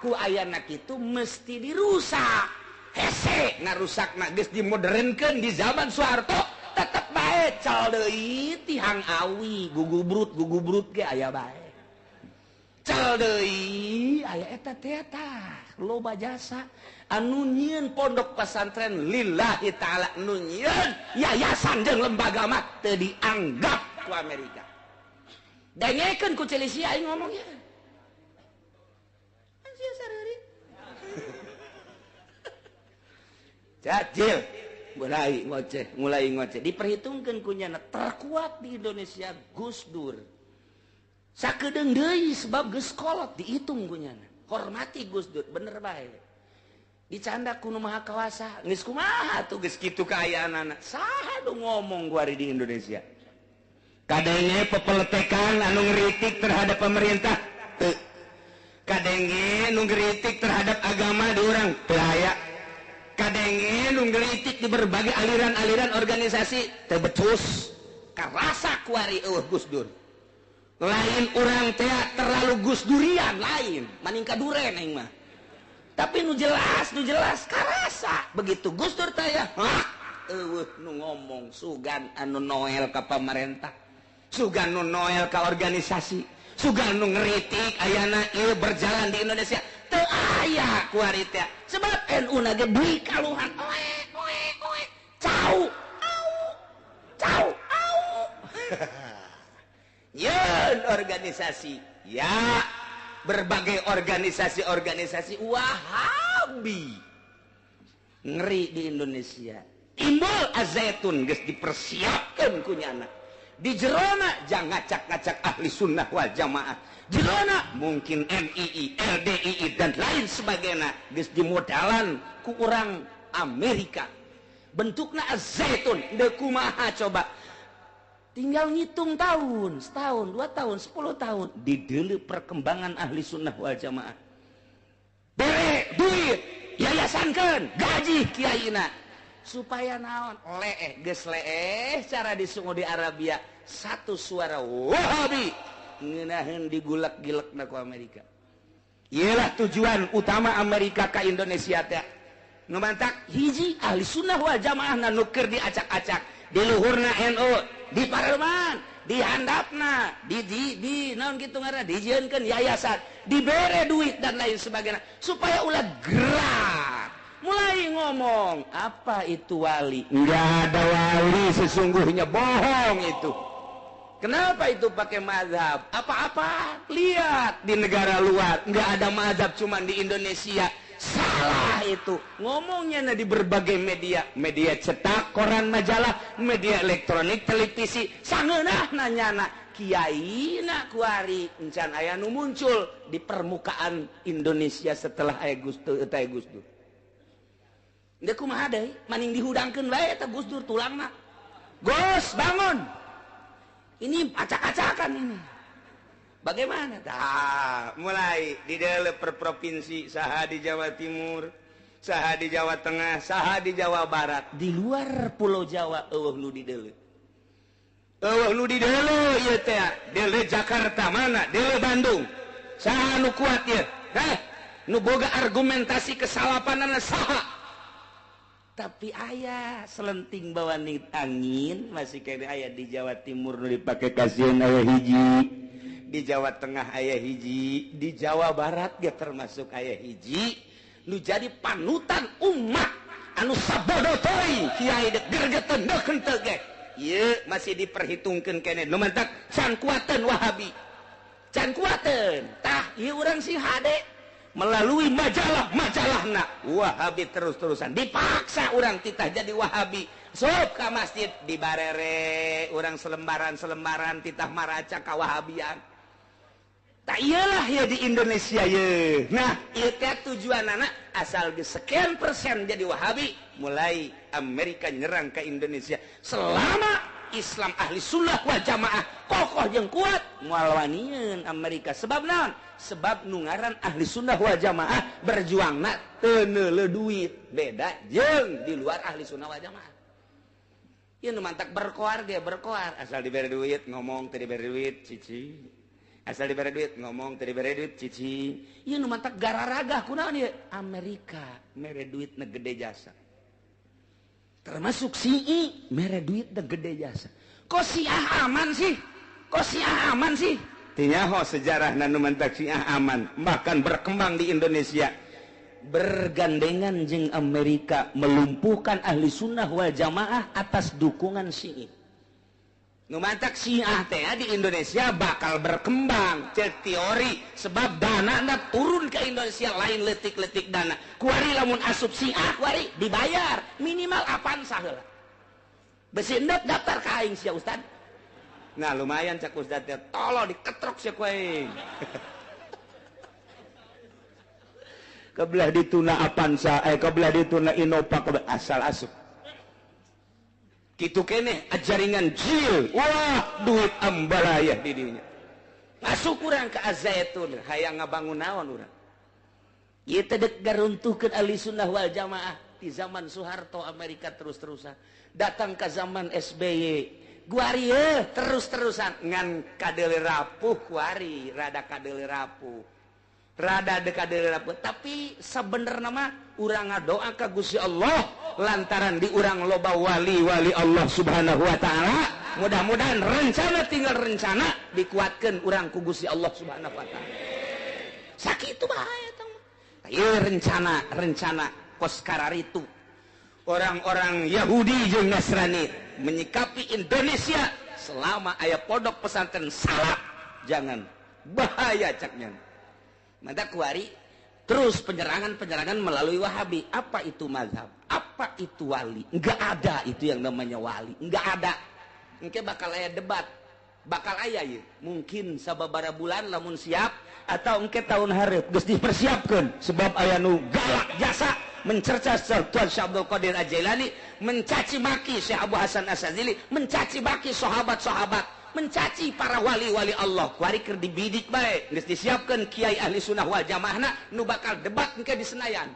ku ayana kitu mesti dirusak. Hese ngarusakna geus dimodernkeun di zaman Soeharto, tetep bae cal deui tihang awi, gugubrut ge aya bae. Cal deui aya eta teh tah loba jasa anu nyieun pondok pesantren lillahi ta'ala, nu nyieun yayasan jeung lembaga mah teu dianggap ku Amerika. Dengekeun ku Celisia aing ngomong ya. Sia sareureun. Cacil Mulai ngoceh, mulai ngoceh. Diperhitungkan kunyana terkuat di Indonesia Gus Dur. Sakedeung deui sebab geus kolot dihitung kunyana. Hormati Gus Dur, bener bae. Dicanda ku nu maha kawasa, geus kumaha tuh geus kitu kaayaanana. Saha nu ngomong kuari di Indonesia? Kadenge pepeletekan anu ngeritik terhadap pemerintah teu. Kadenge nu ngeritik terhadap agama di urang teu aya. Kadenge nu ngeritik di berbagai aliran-aliran organisasi teu becus. Karasa kuari eueuh Gus Dur. Lain urang teh terlalu Gus Durian lain, maning kaduren aing mah. Tapi nu jelas karasa begitu Gus Dur teh ya. Hah, eueuh nu ngomong sugan anu noel ka pamarentah. Sugan nu noel ka organisasi, sugan nu ngeritik ayana ieu berjalan di Indonesia teu aya kuari teh. Sebab NU na ge deui kaluhan oe oe oe cau au cau au. Yeun organisasi ya, berbagai organisasi-organisasi Wahabi ngeri di Indonesia. Timbul Azaitun geus dipersiapkeun ku nyana. Di jerona jangan ngacak-ngacak ahli sunnah wal jamaah. Jerona mungkin NII, LDII dan lain sebagainya geus dimodalan ku urang Amerika. Bentukna Azaitun deuk kumaha coba. Tinggal ngitung tahun, setahun, 2 tahun, 10 tahun dideuleu perkembangan ahli sunnah wal jamaah. Bere duit, yayasankeun, gaji kiaina supaya naon leeh geus leeh cara di Saudi Arabia satu suara Wahabi ngeunaheun digulek-gilekna ku Amerika. Iyalah tujuan utama Amerika ka Indonesia teh. Nu mantak hiji ahli sunnah wal jamaah nu keur diacak-acak di luhurna NU, di parlemen, di handapna, di naon kitu ngaranna dijieunkeun yayasan, dibere duit dan lain sebagainya supaya ulah gerak. Mulai ngomong apa itu wali? Enggak ada wali sesungguhnya, bohong itu. Kenapa itu pakai mazhab? Apa-apa lihat di negara luar enggak ada mazhab, cuman di Indonesia. Salah itu. Ngomongnya di berbagai media, media cetak, koran, majalah, media elektronik, televisi. Sangeunah nanyana kiai na kuari encan aya nu muncul di permukaan Indonesia setelah aya Gus Dur eta Gus Dur. Deuk kumaha deui? Maning dihudangkeun bae eta Gus Dur tulangna. Gus, bangun. Ini acak-acakan ini. Bagaimana? Tah, mulai di dalam per provinsi, saha di Jawa Timur, saha di Jawa Tengah, saha di Jawa Barat, di luar Pulau Jawa eueuh nu di deuleu. Eueuh nu di deuleu ieu teh, deuleu Jakarta mana, deuleu Bandung. Saha nu kuat ieu? Hah? Nu boga argumentasi kesalapanana saha? Tapi ayah selenting bawa angin masih kene aya di Jawa Timur nu dipake kasihan aya hiji, di Jawa Tengah aya hiji, di Jawa Barat ge termasuk aya hiji nu jadi panutan umat anu sabodo teuing kiai dek gergeteun deuk henteu ge. Ieu masih diperhitungkeun kene nu mantak can kuateun Wahabi. Can kuateun. Tah ieu urang sing hade melalui majalah-majalahna Wahabi terus-terusan dipaksa urang titah jadi Wahabi. Sok ka masjid dibarere urang selembaran-selembaran titah maraca ka Wahabian. Tak iyalah ya di Indonesia ye. Nah, ieu teh tujuanana asal geus sekian persen jadi Wahabi, mulai Amerika nyerang ke Indonesia. Selama Islam ahli sunnah wal jamaah kokoh jeung kuat moal wanieun Amerika. Sebab naon? Sebab nu ngaran ahli sunnah wal jamaah berjuangna teu neuleuh duit, beda jeung di luar ahli sunnah wal jamaah. Ieu nu mantak berkoar ge berkoar asal dibere duit ngomong, teu dibere duit cici. Asal dibere duit ngomong, teu dibere duit cici. Ieu nu mantak gararagah kunaon ieu? Amerika mere duitna gede jasa. Termasuk Syi'i mere duit gede jasa. Kok Syiah aman sih? Kok Syiah aman sih? Tinyaho sejarah nu mantak Syiah aman, bahkan berkembang di Indonesia. Bergandengan jeung Amerika melumpuhkan ahli sunnah wal jamaah atas dukungan Syi'i. Nu mantak Syiah teh di Indonesia bakal berkembang cek teori sebab dana na turun ke Indonesia lain letik-letik dana. Kuari lamun asup Syiah kuari dibayar minimal Avanza heula. Besi endep daftar ka aing sia Ustad. Nah lumayan cek Ustad teh tolong diketrok sia ku aing. Kebelah dituna Avanza, kebelah dituna Innova, kebelah asal asup. Kitu kene ajaringan jil, wah duit ambalayah di dinya. Masuk urang ke Azaitun, hayang ngabangun naon urang. Ieu teh dek garuntuhkeun ahli sunnah wal jamaah di zaman Soeharto Amerika terus-terusan. Datang ke zaman SBY, guari terus-terusan ngan kadeule rapuh kuari, rada kadeule rapuh. Rada dekade rapuh, tapi sebenarnya mah urang ngadoa ka Gusti Allah lantaran di urang loba wali-wali Allah Subhanahu wa taala. Mudah-mudahan rencana tinggal rencana dikuatkeun urang ku Gusti Allah Subhanahu wa taala. Sakitu bae eta mah. Ieu rencana kos kararitu. Orang-orang Yahudi jeung Nasrani menyikapi Indonesia selama aya pondok pesantren salaf, jangan bahaya caknya. Maka kuari terus penyerangan-penyerangan melalui Wahabi. Apa itu mazhab? Apa itu wali? Enggak ada itu yang namanya wali. Enggak ada. Engke bakal aya debat. Bakal aya ye. Mungkin sababaraha bulan lamun siap atau engke tahun hareup geus dipersiapkeun sebab aya nu galak jasa mencerca Tuan Syekh Abdul Qadir Al-Jailani, mencaci maki Syekh Abu Hasan Asy-Syadzili, mencaci maki sahabat-sahabat, mencaci para wali-wali Allah. Kuari keur dibidik bae, geus disiapkeun kiai ahli sunnah wal jamaahna nu bakal debat engke di Senayan.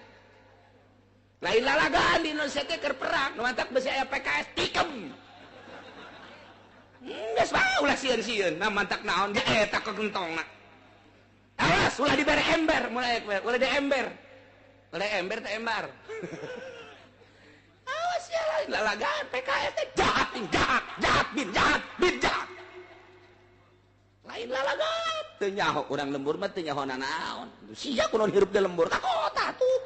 Lain lalagaan di Indonesia teh keur perang, nu mantak besi aya PKS tikem. Geus bae ulah sieun-sieun, nah mantak naon ge eta kegentongna. Awas ulah dibere ember, mulai ulah di ember. Ulah ember teh embar. Awas ya lain lalagaan PKS teh jahat, jahat, jahat bin jahat, bin jahat. Lain lalagaan teu nyaho urang lembur mah teu nyaho nanaon. Sia kunaon hirup di lembur ka kota tuh.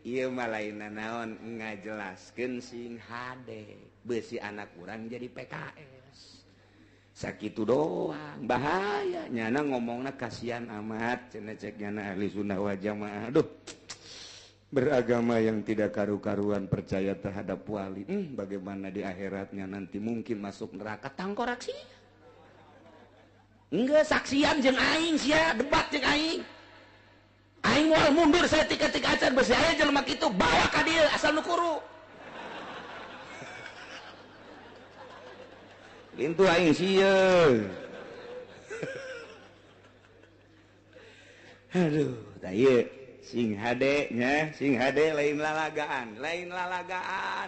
Ieu mah lain nanaon ngajelaskeun sing hade beusi anak urang jadi PKS. Sakitu doang bahaya nyana ngomongna kasihan amat cenah cek nyana ahli sunnah wal jamaah. Aduh, beragama yang tidak karu-karuan percaya terhadap wali, bagaimana di akhiratnya nanti mungkin masuk neraka tangkorak sih. Enggak saksian jeung aing sia debat jeung aing. Aing moal mundur saya tika-tika acan besi aya jelema kitu bawa ka dieu asal nu kuru. Lintu aing sieun. Aduh, tah ieu sing hade nya, sing hade lain lalagaan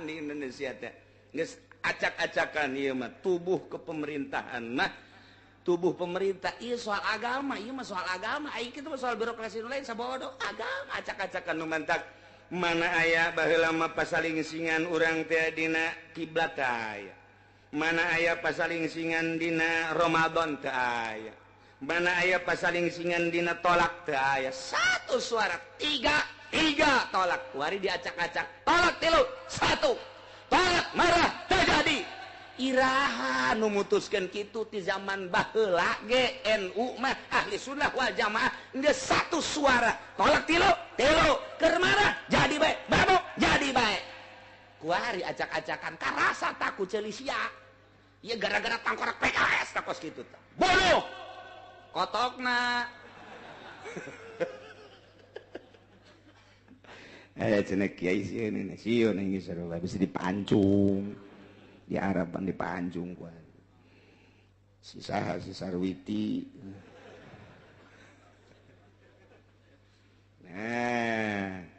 di Indonesia teh. Geus acak-acakan ieu mah tubuh kepemerintahan mah, tubuh pemerintah ieu soal agama, ieu mah soal agama, aing kitu mah soal birokrasi nu lain sabodo agama acak-acakan nu mantak mana aya baheula mah pasalingsingan urang teh dina kiblat teh aya. Mana aya pasalingsingan dina Ramadan teh aya. Mana aya pasalingsingan dina tolak teu aya. Satu suara, tiga, tiga tolak. Kuari diacak-acak, tolak tilu, satu. Tolak marah terjadi. Iraha nu mutuskeun kitu ti zaman baheula ge NU mah ahli sunnah wal jamaah geus satu suara. Tolak tilu, tilu, keur marah jadi bae, mabok jadi bae. Kuari acak-acakan karasa takut ceuli sia. Ieu gara-gara tangkorak PKS takos kitu tah. Bodoh. Kotokna. Cenah kiai sieun sieun geus sarua bisa dipancung. Di Arab pan dipancung ku. Si saha si Sarwiti. Nah.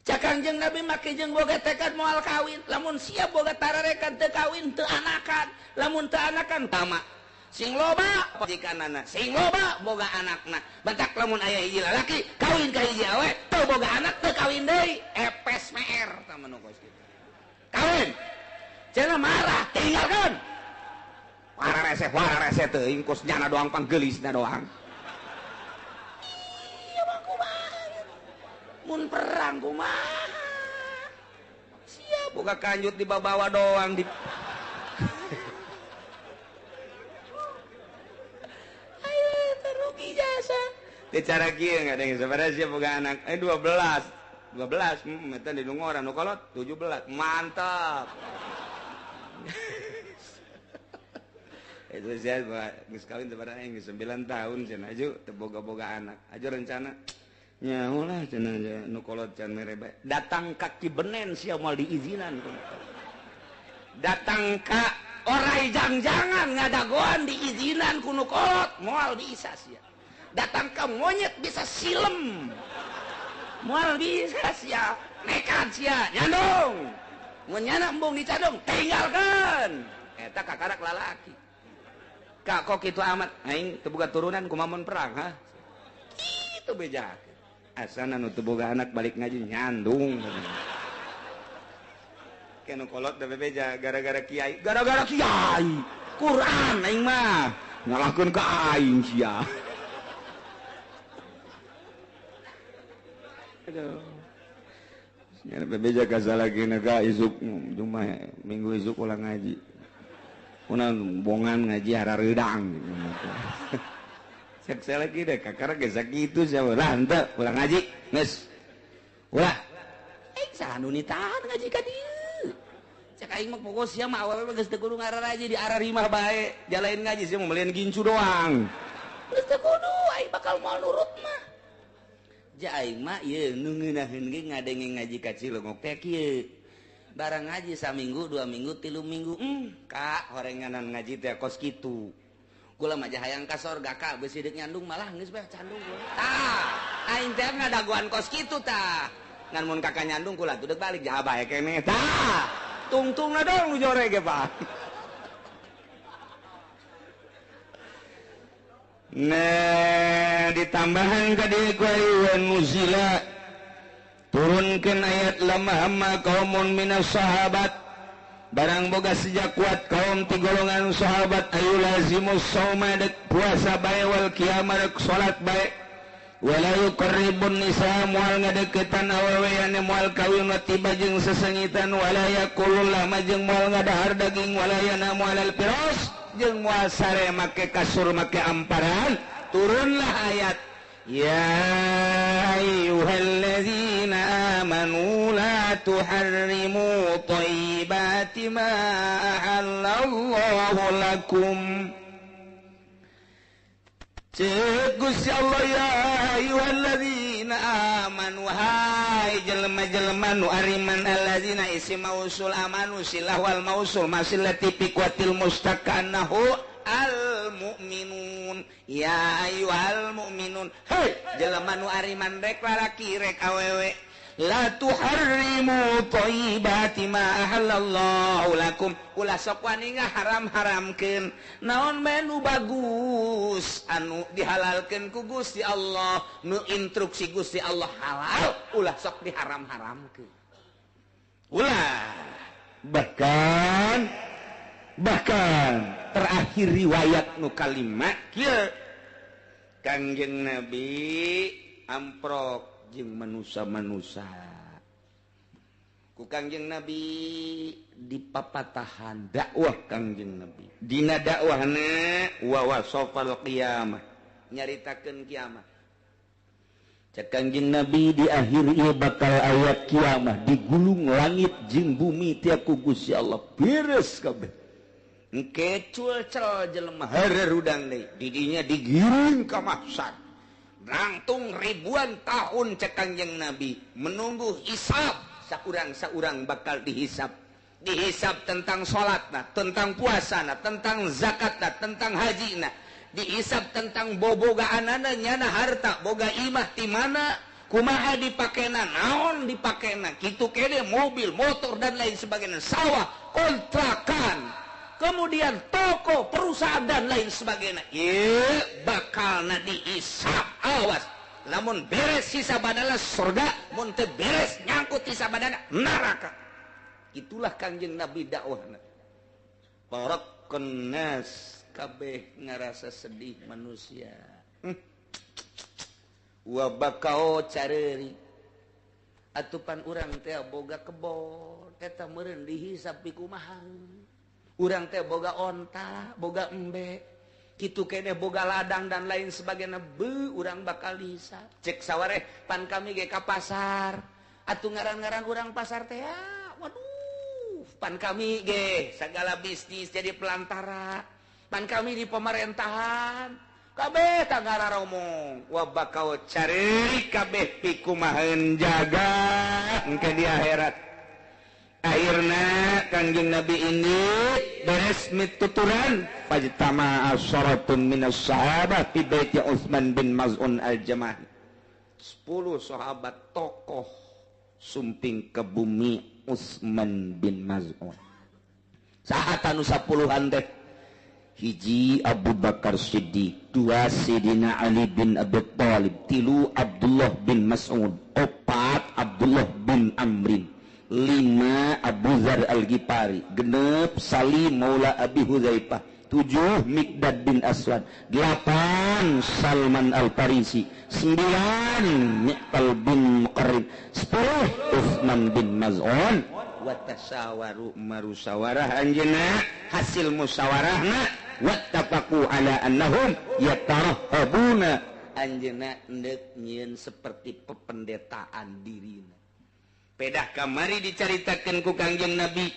Cak Kangjeng Nabi make jeung boga tekad moal kawin, lamun sia boga tararekan teu kawin teu anakan, lamun teu anakan tama. Sing loba pajikanana, sing loba boga anakna. Batak lamun aya hiji lalaki kawin ka hiji awe, teu boga anak teu kawin deui, epes meer tah manu kos kitu. Kawin. Cenah marah, tinggalkeun. Wara rese teuing kos nyana doang panggeulisna doang. Iya mah kumaha. Mun perang kumaha. Siap Boga kanjut dibawa doang di ayo terugi jasa. Teu cara kieu ngadeng sabaraha sia boga anak? 12. 12 eta di nu ngoran nu kolot 17. Mantap. Itu sia geus kawin sabaraha geus 9 tahun cenah aju teu boga-boga anak. Aju rencana nyaho lah cenah nu kolot can mere bae. Datang ka Cibenen sia moal diizinan. Datang ka orai jang-jangan ngadagoan diizinan ku nu kolot moal bisa sia. Datang ka monyet bisa silem. Moal bisa sia, nekat sia, nyandung. Mun nyana embung dicadung, tinggalkan. Eta kakarak lalaki. Kak kok kitu amat aing teu boga turunan kumaha mun perang ha? Kitu bejakeun. Asana nu teu boga anak balik ngaji nyandung. Kenu kolot da bebeja gara-gara kiai, gara-gara kiai. Quran aing mah ngalahkeun ka aing sia. Aduh. Nya bebeja kasalagina ka isuk Jumat minggu isuk ulang ngaji. Kunaon bongan ngaji harareudang. Cek saya lagi deh, kakak geus sakitu sia ulah henteu ulah ngaji, geus. Ulah. Aing saha nu nitahan ngaji ka dieu. Cek aing mah pokok sia mah awewe geus teu kudu ngararaji di ararimah bae, jalain ngaji sia mah melian gincu doang. Geus teu kudu aing bakal moal nurut mah. Ja aing mah ieu nu ngeunaheun ge ngadenge ngaji ka Cilongok teh kieu. Barang ngaji saminggu, 2 minggu, 3 minggu, kak horenganan ngaji teh kos kitu. Kula mah hayang ka sorga kak beusi deuk nyandung malah geus bae candung kula. Tah, aing teh ngadagoan kos kitu tah. Ngan mun kakak nyandung kula tuh deuk balik jaha bae keneh tah. Tungtungna dong nu jore ge Pak. Nah, ditambahan ka dieu ku ayuan muzila. Turunkeun ayat lama hamma qaumun minas sahabat. Barang boga sejak kuat kaum ti golongan sahabat ayu lazimus sauma dek puasa bae wal qiyamah dek salat bae wala yuqarribun nisa moal ngadeukeutan awewe anu moal kawin wa tiba jeung sesengitan wala yaqulul lama jeung moal ngadahar daging wala yanamu alal firas jeung moal sare make kasur make amparan. Turunlah ayat ya ayyuhallazina amanu la tuharrimu thayyibati ma ahallallahu lakum. Cek Gusti Allah ya ayyuhallazina amanu hai jelema-jelema nu ariman allazina isim mausul amanu silah wal mausul masilati piqwatil mustaqanahu al mu'minun ya ayyuhal mu'minun hei jelema nu ariman rek lalaki rek awewe la tuharrimu thayyibati ma ahallallahu lakum ulah sok wani ngaharam-haramkeun naon bae nu bagus anu dihalalkeun ku Gusti Allah nu instruksi Gusti Allah halal ulah sok diharam-haramkeun ulah. Bahkan terakhir riwayat nu kalima kieu Kangjeng Nabi amprok jeung manusa-manusa ku Kangjeng Nabi dipapatahan dakwah Kangjeng Nabi dina dakwahna wa wasafal qiyamah nyaritakeun kiamat. Cek Kangjeng Nabi di akhir ieu bakal ayat kiamah digulung langit jeung bumi teh ku Gusti Allah beres kabeh. Engke cul-cel jelema harerudang deui didinya digiring ka mahsyar langtung ribuan tahun cek Kangjeng Nabi menunggu hisab saurang-saurang bakal dihisab dihisab tentang salatna tentang puasana tentang zakatna tentang hajina dihisab tentang bobogaanana nyana harta boga imah ti mana kumaha dipakena naon dipakena kitu kene mobil motor dan lain sebagainya sawah kontrakan kemudian toko perusahaan dan lain sebagainya ieu bakalna dihisab awas lamun beres sisa badana surga mun teu beres nyangkut sisa badana neraka. Itulah Kangjeng Nabi dakwahna. Barakun nas kabeh ngarasa sedih manusia. Wa bakao careuri. Atupan urang teh boga kebon eta meureun dihisab pikumaha. Urang teh boga onta, boga embe, kitu keneh boga ladang dan lain sebagainya, beuh urang bakal dihisab. Cek sawareh pan kami ge ka pasar. Atuh ngaran-ngaran urang pasar teh waduh, pan kami ge segala bisnis jadi pelantara. Pan kami di pemerintahan kabeh tanggara romong wa bakal cari kabeh pikumaheun jaga engke di akhirat. Akhirna Kangjeng Nabi ini beres mituturan fajtama asyaratun minas sahabah fi baiti Utsman bin Maz'un al-Jamahi. 10 sahabat tokoh sumping ke bumi Utsman bin Maz'un. Saha tanu 10-an teh? Hiji Abu Bakar Siddiq, 2 Sidina Ali bin Abi Thalib, 3 Abdullah bin Mas'ud, 4 Abdullah bin Amrin, 5 Abu Dzar Al-Ghifari, 6 Salim Maula Abi Hudzaifah, 7 Miqdad bin Aswad, 8 Salman Al-Farisi, 9 Mi'tal bin Muqarrib, 10 Utsman bin Maz'un. Wa tasawaru marusawarah anjeunna, hasil musyawarahna wattafaqu ala annahum yatarahabuna, anjeunna endek nyieun seperti pependetaan dirina. Pedah kamari dicaritakeun ku Kangjeng Nabi,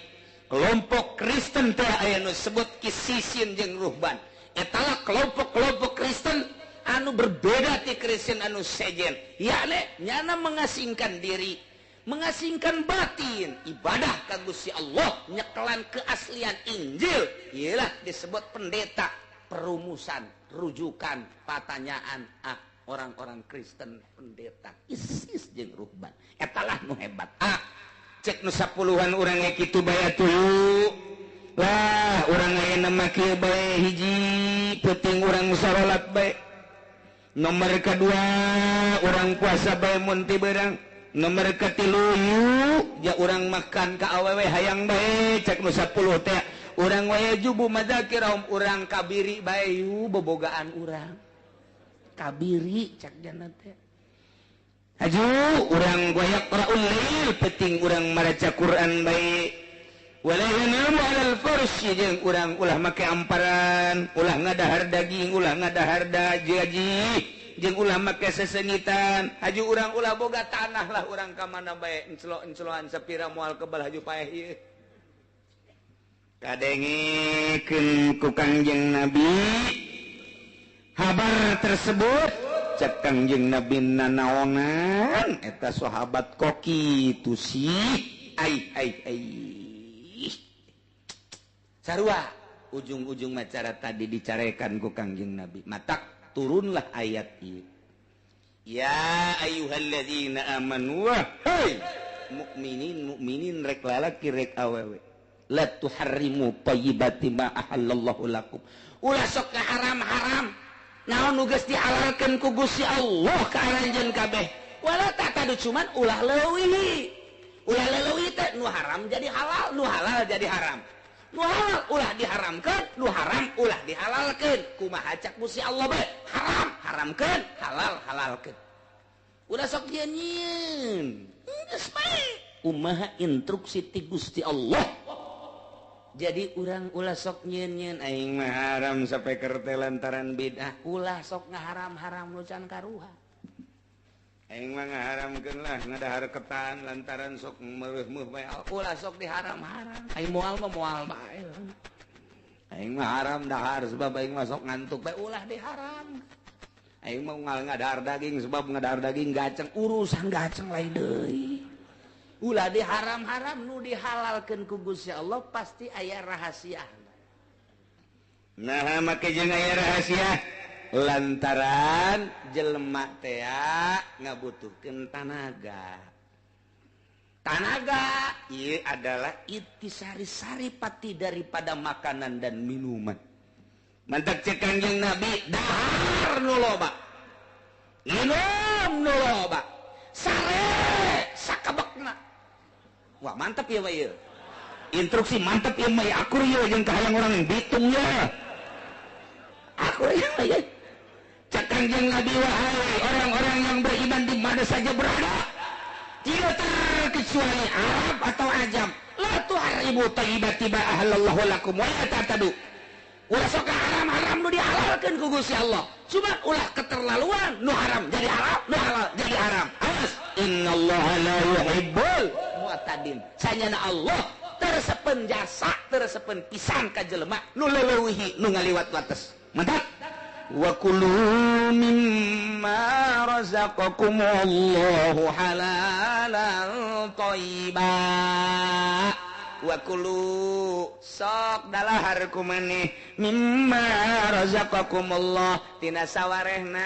kelompok Kristen teh aya nu sebut kisisin jeung ruhban. Eta kelompok-kelompok Kristen anu berbeda ti Kristen anu sejen, yakni nyana mengasingkan diri, mengasingkan batin, ibadah ka Gusti Allah, nyekelan keaslian Injil. Iyalah disebut pendeta, perumusan, rujukan, pertanyaan orang-orang Kristen pendeta ISIS jeung ruhban. Etalah nu hebat. Cek nu 10-an urang ge kitu bae atuh. Lah urang ayeuna mah kieu bae, hiji peuting urang salat bae. Nomor kedua urang puasa bae mun ti beurang. Nomor katilu ya urang makan ka awewe hayang bae. Cek nu 10 teh urang wae jubu madzakirahum, urang kabiri bae yu bobogaan urang. Kabiri cek jana teh. Haju urang goyaqra'ul lail, penting urang maraca Quran bae. Wala yanamu 'alal farsy, jeung urang ulah make amparan, ulah ngadahar daging, ulah ngadahar daji, jeung ulah make sesengitan. Haju urang ulah boga tanah lah, urang ka mana bae enclo-encloan sapira moal kebal haju paeh ieu. Kadengekeun ku Kangjeng Nabi habar tersebut. Cek Kangjeng Nabi nanaonan eta sahabat koki tu si ai ai ai sarua ujung-ujung macara tadi dicarekan ku Kangjeng Nabi, matak turunlah ayat ieu, ya ayyuhalladzina amanu wahai mukminin mukminin rek lalaki rek awewe, la tuharrimu thayyibati ma ahallallahu lakum, ulah sok haram-haram naon nu geus dihalalkeun ku Gusti Allah ka aranjeun kabeh, wala tatadu cuman ulah leuwih, ulah leuwih teh nu haram jadi halal, nu halal jadi haram, nu halal ulah diharamkeun, nu haram ulah dihalalkeun. Kumaha cak Gusti Allah bae, haram haramkeun, halal halalkeun. Ulah sok nyieun geus bae kumaha instruksi ti Gusti Allah. Jadi urang ulah sok nyieun-nyieun aing mah haram sampai kerte lantaran bid'ah, ulah sok ngaharam-haram nu can karuha. Aing mah ngaharamkeun lah ngadahar ketan lantaran sok meureumeuh bae, ulah sok diharam-haram. Aing moal mah moal bae. Aing mah haram dahar sebab aing mah sok ngantuk bae, ulah diharam. Aing mah ngadahar daging sebab ngadahar daging gaceng, urusan gaceng lain deui. Ulah diharam-haram, nu dihalalkeun ku Gusti Allah pasti aya rahasia. Nah, make jeung aya rahasia lantaran jelema teh ngabutuhkeun tanaga. Tanaga ieu adalah intisari saripati daripada makanan dan minuman. Mantak cek Kangjeng Nabi, dahar nu loba, minum nu loba, sare sakabekna. Wah mantep ya Pak ya. Instruksi mantep ya Pak ya. Akur ya jeung kahayang orang Bitung ya. Akur ya Pak ya. Cek Kangjeng Nabi, wahai orang-orang yang beriman di mana saja berada, Tidak terkecuali Arab atau Ajam. La tuharimu thayyibati ma ahallallahu lakum wa la ta'tadu. Ulah sok haram-haram nu dihalalkeun ku Gusti Allah. Cuma ulah keterlaluan, nu haram jadi halal, nu halal jadi haram. Awas, innallaha la yuhibbul mu'tadin. Sanyana Allah tersepen jasa, tersepen pisan ka jelema nu leuweuhi, nu ngaliwat wates. Mantap. Wa kulu mimma razaqakumullahu halalan thayyiba. Wa kulu sok dalahar ku maneh mimma razaqakumullah tina sawarehna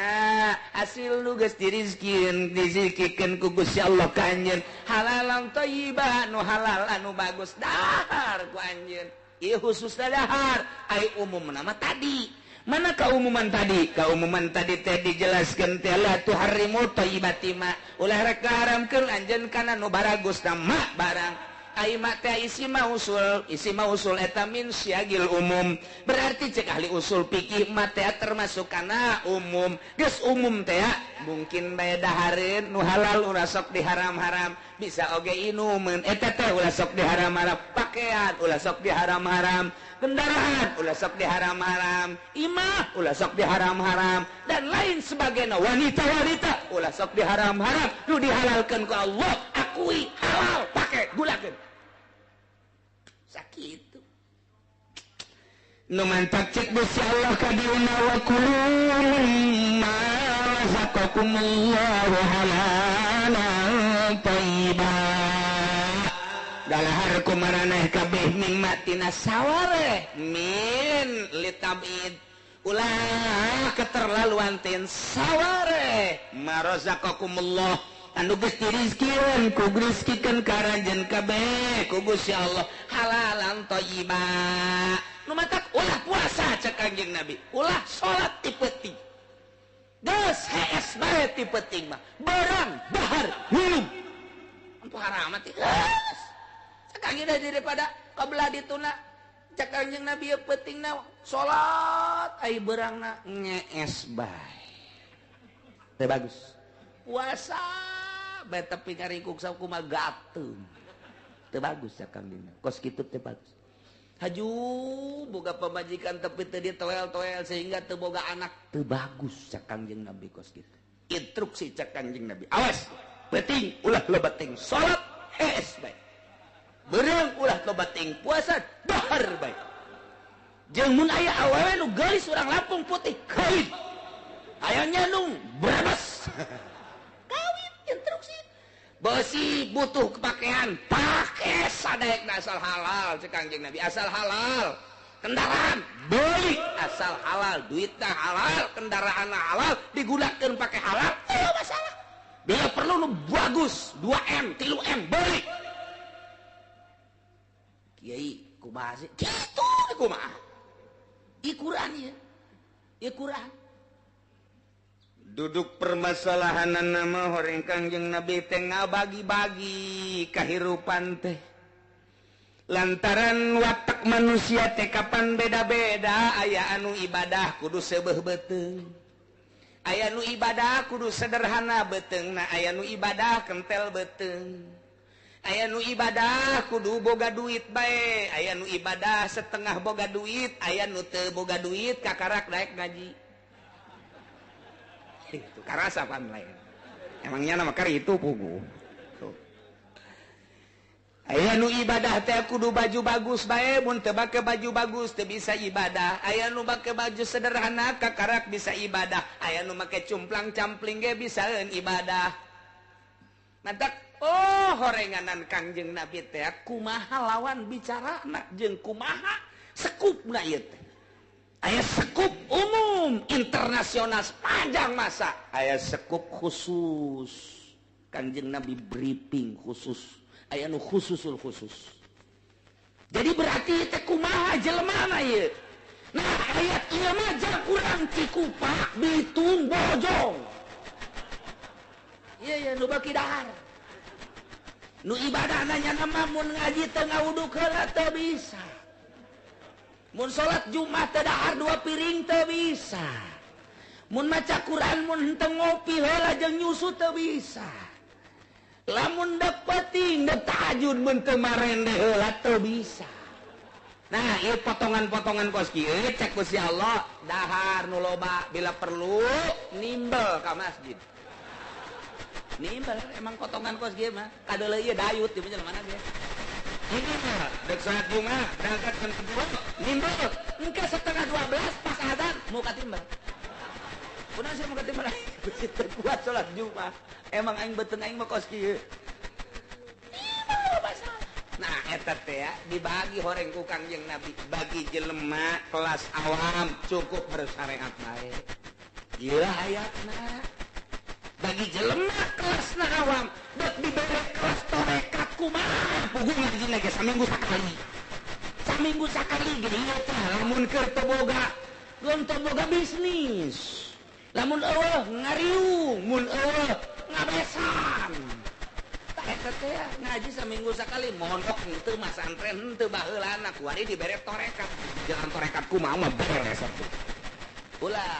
hasil nu geus dirizkieun dizikikeun ku Gusti Allah ka anjeun halalan thayyiba nu halal anu bagus dahar ku anjeun. Ieu khususna dahar ai umumna mah tadi. Mana keumuman tadi? Keumuman tadi teh dijelaskeun teh la tuharrimu thayyibati ma ulah rek haramkeun anjeun kana nu baragusna ma barang. Ai ma teh isi mausul eta min syagil umum. Berarti cek ahli usul fikih ma teh termasuk kana umum. Geus umum teh mungkin bae dahareun nu halal ulah sok diharam-haram, bisa oge inumeun eta teh ulah sok diharam-haram, pakaian ulah sok diharam-haram, kendaraan ulah sok diharam-haram, imah ulah sok diharam-haram, dan lain sebagainya. Wanita-wanita ulah sok diharam-haram, nu dihalalkeun ku Allah akui halal, pake gulakeun. Sakitu nu mantap cek Gusti Allah ka diuna wa kulu mimma razaqakumullahu halalan thayyiba. Dalahar ku maraneh kabeh mimma tina sawareh min litabid ulah keterlaluan tin sawareh ma razaqakumullah anu geus dirizkieun ku rizkikeun ka aranjeun kabeh ku Gusti Allah halalan thayyiba. Nu matak ulah puasa cek Kangjeng Nabi, ulah salat ti peuting. Geus hees bae ti peuting mah, barang dahar minum. Ampuh haram teh geus. Cek Kangjeng daripada kabelah dituna cek Kangjeng Nabi ieu peutingna salat ai beurangna ngees bae. Teh bagus. Puasa bae tapi ngaringkuk sakumaha gateung. Teu bagus cek Kangjeng. Kos kitu teu bagus. Haju boga pamajikan tapi teu ditoel-toel sehingga teu boga anak teu bagus cek Kangjeng Nabi kos kitu. Instruksi cek Kangjeng Nabi. Awas, penting ulah loba ting salat hees bae. Beurang ulah loba ting puasa dahar bae. Jeung mun aya awewe nu geulis urang Lampung putih kawin. Aya nyandung brebes. Kawin instruksi. Besi butuh pakaian, pakai sadaekna asal halal cek Kangjeng Nabi, asal halal. Kendaraan beli asal halal, duitna halal, kendaraanna halal, digunakeun pakai halal, teu masalah. Bila perlu nu bagus, 2M, 3M beli. Kiai kumaha sih? Kitu kumaha? Ieu Quran ieu. Ieu Quran. Duduk permasalahan nama horeng Kangjeng Nabi teh ngabagi-bagi kahirupan teh. Lantaran watak manusia teh kapan beda-beda, aya anu ibadah kudu seubeuh beuteung, aya nu ibadah kudu sederhana beuteungna, aya nu ibadah kentel beuteung, aya nu ibadah kudu boga duit bae, aya nu ibadah setengah boga duit, aya nu teu boga duit kakarak daek ngaji. Itu karasa pan lain. Emangnya nama kar itu pugu. Aya nu ibadah teh kudu baju bagus bae, mun teu make baju bagus teu bisa ibadah. Aya nu make baju sederhana kakarak bisa ibadah. Aya nu make cumplang campling ge bisaeun ibadah. Mantak oh horenganan Kangjeng Nabi teh kumaha lawan bicarana jeung kumaha sekupna ieu teh. Aya sekup umum internasional sepanjang masa, aya sekup khusus. Kangjeng Nabi briefing khusus, aya nu khususul khusus. Jadi berarti teh kumaha jelema ieu. Nah, ayat ieu mah jang urang Cikupa, Bitung, Bojong. Ieu ya nu baki dahar. Nu ibadahna nya mah mun ngaji teu ngawuduk heula teu bisa. Mun salat Jumat teu dahar 2 piring teu bisa. Mun maca Quran mun henteu ngopi heula jeung nyusu teu bisa. Lamun dapeting dek tahajud mun teu marende heula teu bisa. Nah, ieu potongan-potongan kos kieu cek ku si Allah dahar nu loba bila perlu nimbel ka masjid. Nimbel emang potongan kos kieu mah kadeuleu ieu dayut di mana ge. Ini mah dek salat Jumat berangkat jam 2 nimbel engke 11:30 pas adzan mau ka timbel. Kunaon sih mau ka timbel? Teu kuat salat Jumat. Emang aing beuteung aing mah kos kieu. Nah eta teh dibagi horeng ku Kangjeng Nabi bagi jelema kelas awam cukup bersyariat bae. Ieu ayatna. Bagi jelema kelasna awam dek dibere kelas tarekat kumaha puguh ngajina ge saminggu sakali. Saminggu sakali ge ieu teh lamun keur teu boga, lamun teu boga bisnis. Lamun eueuh ngariung, mun eueuh ngabesan. Eta teh ngaji saminggu sakali mondok henteu masantren henteu baheulana kuari dibere torekat jalan torekat kumaha mah beres atuh ulah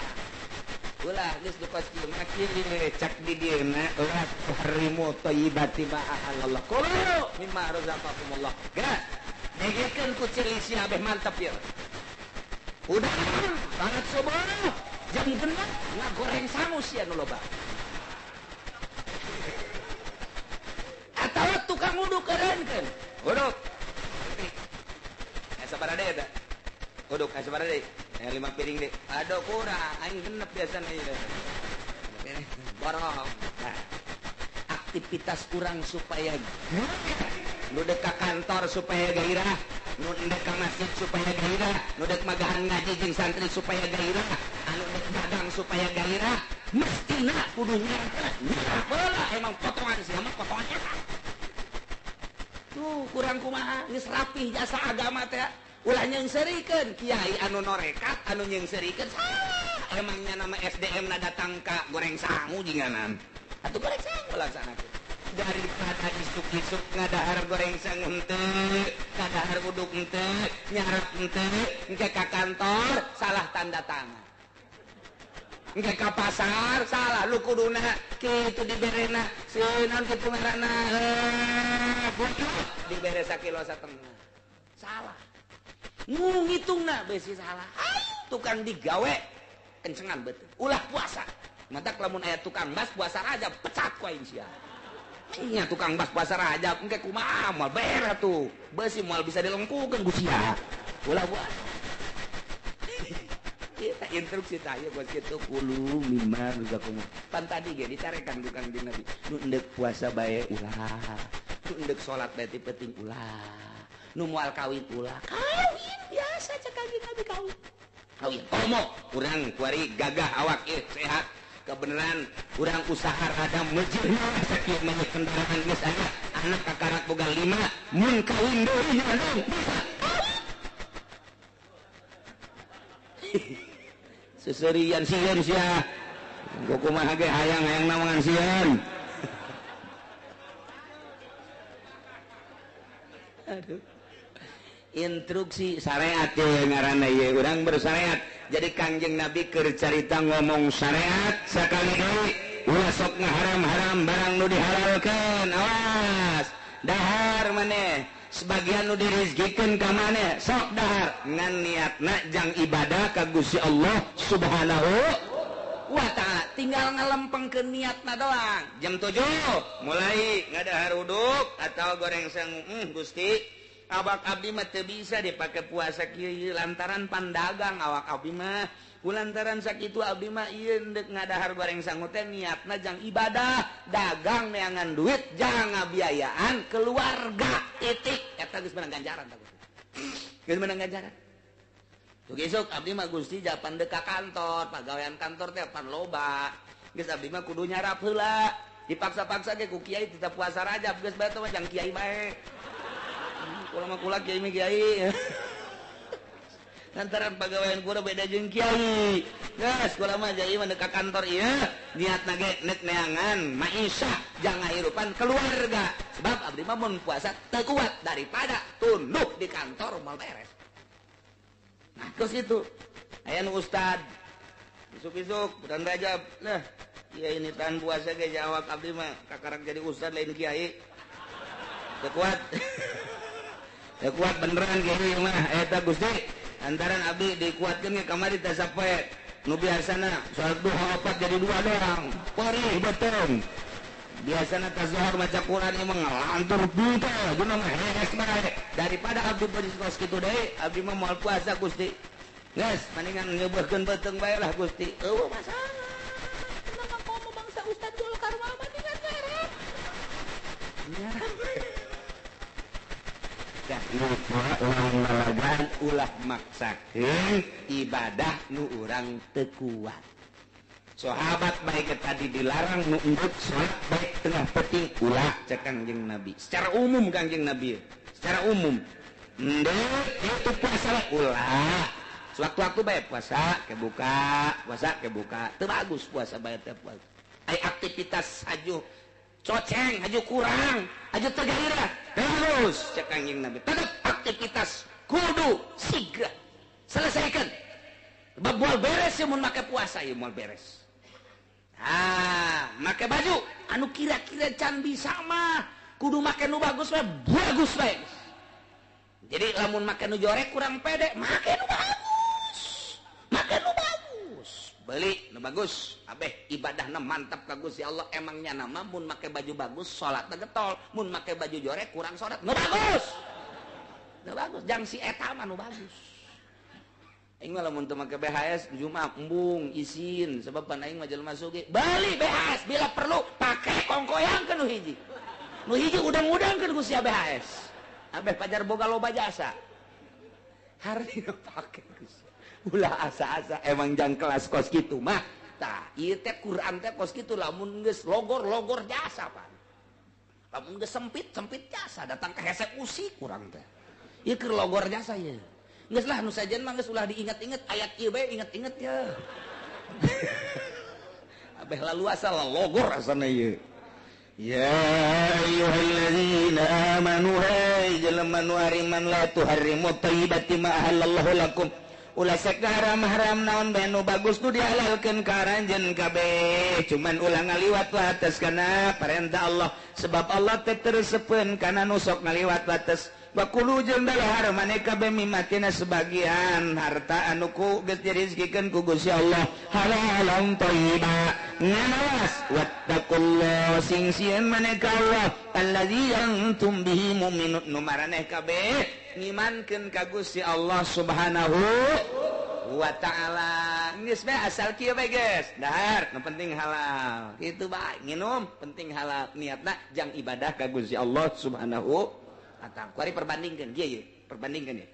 ulah geus dukas kieu mah kieu cak di dieuna la tuhrimu thayyibati ma ahallallah qulu mimma razaqakumullah geus degekeun ku cili sia abeh mantep ieu udah banget subuh jam 6 ngagoreng sangu sia nu loba atawa tukang uduk kerenkeun uduk sabaraha deui eta uduk sabaraha deui 5 piring deui aduh kurang aing genep biasana ieu borong. Nah, aktivitas urang supaya nu dek ka kantor supaya gairah, nu dek ka masjid supaya gairah, nu dek magahan ngaji jeung santri supaya gairah, anu dek dagang supaya gairah, mestina kudu nyerah bola emang potongan sih emang potongan eta. Tuh kurang kumaha geus rapih jasa agama teh ulah nyeungseurikeun kiai anu norekat anu nyeungseurikeun salah emangnya nama SDM na datang ka goreng sangu jinganan atuh goreng sangu laksanakeun daripada isuk-isuk ngadahar goreng sangu henteu ngadahar uduk henteu nyarap henteu engke ka kantor salah tanda tangan engke ka pasar salah lu kuduna kitu diberena sieun kitu ngaranna dibere sakilo satengah salah ngitungna besi salah tukang digawe kencengan betul ulah puasa matak lamun aya tukang bas puasa Rajab pecat ku aing sia nya tukang bas puasa Rajab engke kumaha moal beres tuh besi moal bisa dilengkukeun ku sia ulah puasa kita instruksi tah ieu geus kitu kulu mimma ruzakum pan tadi ge ditarekan ku Kangjeng Nabi nu endek puasa bae ulah nu endek salat bae ti penting ulah nu moal kawin ulah kawin biasa cek Kangjeng Nabi kawin kawin komo urang kuari gagah awak ieu sehat kebenaran urang usaha rada mejeuh sakieu mah kendaraan geus aya anak kakarak boga 5 mun kawin deui nya bisa seserian sieun sia kumaha ge hayang-hayang nawangan sieun aduh instruksi syariat ye ngaranna ye urang bersyariat jadi Kangjeng Nabi keur carita ngomong syariat sakali deui ulah sok ngaharam-haram barang nu dihalalkeun awas dahar maneh sebagian nu dirizkikeun ka maneh sok dahar ngan niatna jang ibadah ka Gusti Allah Subhanahu wa ta'ala tinggal ngalempengkeun niatna doang jam 7 mulai ngadahar uduk atau goreng sangu Gusti awak abdi mah teu bisa dipake puasa kieu lantaran pandagang awak abdi mah kulantaran sakitu abdi mah ieu endek ngadahar goreng sangu teh niatna jang ibadah dagang neangan duit jang ngabiayaan keluarga titik eta geus meunang ganjaran ta Gusti geus meunang ganjaran tuh isuk abdi mah Gusti japan dek ka kantor pagawean kantor teh pan loba geus abdi mah kudu nyarap heula dipaksa-paksa ge ku kiai tetep puasa Rajab geus bae teh mah jang kiai bae kula mah kula kiai mah kiai lantaran pagawean kula beda jeung kiai geus kula mah jadi mah ka kantor ieu niatna ge nek neangan maisha jang ngahirupan keluarga sebab abdi mah mun puasa teu kuat daripada tunduk di kantor moal beres. Nah terus itu aya nu ustad isuk-isuk bulan Rajab nah Ya ini tahan puasa ge jawab abdi mah kakarak jadi ustad lain kiai. Teu kuat. Teu kuat beneran kiai mah eta Gusti. Antaran abdi dikuatkeun ge kamari teh sapoe. Nu biasana salat duha 4 jadi 2 doang. Perih beuteung. Biasana tazuhur maca Quran emang ngalantur buta guna mah hees bae. Daripada abdi posisi kos kitu deui, abdi mah moal puasa Gusti. Geus mendingan nyeubeuhkeun beuteung bae lah Gusti. Eueuh masalah. Kenapa komo bangsa Ustaz Golkar mah mendingan beres. Ulah ulah maksakeun ibadah nu urang teu kuat. Sahabat baik tadi dilarang nu endut salat baik tengah peuting ulah cek Kangjeng Nabi. Secara umum Kangjeng Nabi, secara umum endut itu puasa ulah. Sewaktu-waktu bae puasa kebuka, puasa kebuka. Teu bagus puasa bae teh puasa. Ai aktivitas aju coceng, aju kurang, aju tergairah. Terus cek Kangjeng Nabi, tetap aktivitas kudu sigra selesaikan. Sebab moal beres ya mun make puasa ya moal beres. Ah, make baju anu kira-kira can bisa mah kudu make nu bagus bae, bagus bae. Jadi lamun make nu jorek kurang pede, make nu bagus. Make nu bagus. Beli nu bagus, abeh ibadahna mantap ka Gusti Allah. Emangnya nama mun make baju bagus salatna getol, mun make baju jorek kurang salat. Nu bagus. Nu bagus, jang si eta mah nu bagus. Aing mah lamun teu make BHS Jumat embung isin sebab pan aing mah jelema sugih. Beli BHS bila perlu pake kongkoyangkeun nu hiji. Nu hiji udang-udangkeun ku sia BHS. Abeh pajar boga loba jasa. Harina pake ku sia. Ulah asa-asa emang jang kelas kos kitu mah. Tah, ieu teh Quran teh kos kitu lamun geus logor-logor jasa pan. Lamun geus sempit-sempit jasa datang ke hese usi kurang teh. Ieu keur logor jasa ieu. Geus lah nu sajen mah geus ulah diingat-ingat ayat ieu bae ingat-ingat ya. Abeh lalu asal logor asana ieu. Ya ayyuhallazina amanu hay jelema nu ariman la tuharrimu thayyibati ma ahallallahu lakum. Ulah sek haram-haram naon bae nu bagus nu dihalalkeun ka aranjeun kabeh, cuman ulah ngaliwat wates kana parentah Allah sebab Allah teh tersepeun kana nu sok ngaliwat wates. Bakulu jeung dalahar maneh kabeh mimatina sebagian harta anu ku geus dirizkikeun ku Gusti Allah halalan thayyiba nganawas wattaqullah sing sieun maneh ka Allah allazi antum bihi mu'minun nu maraneh kabeh ngimankeun ka Gusti Allah Subhanahu wa ta'ala. Geus bae asal kieu bae geus dahar nu penting halal kitu bae nginum penting halal niatna jang ibadah ka Gusti Allah Subhanahu. Atang kuari perbandingkan dia ya, perbandingkan ya.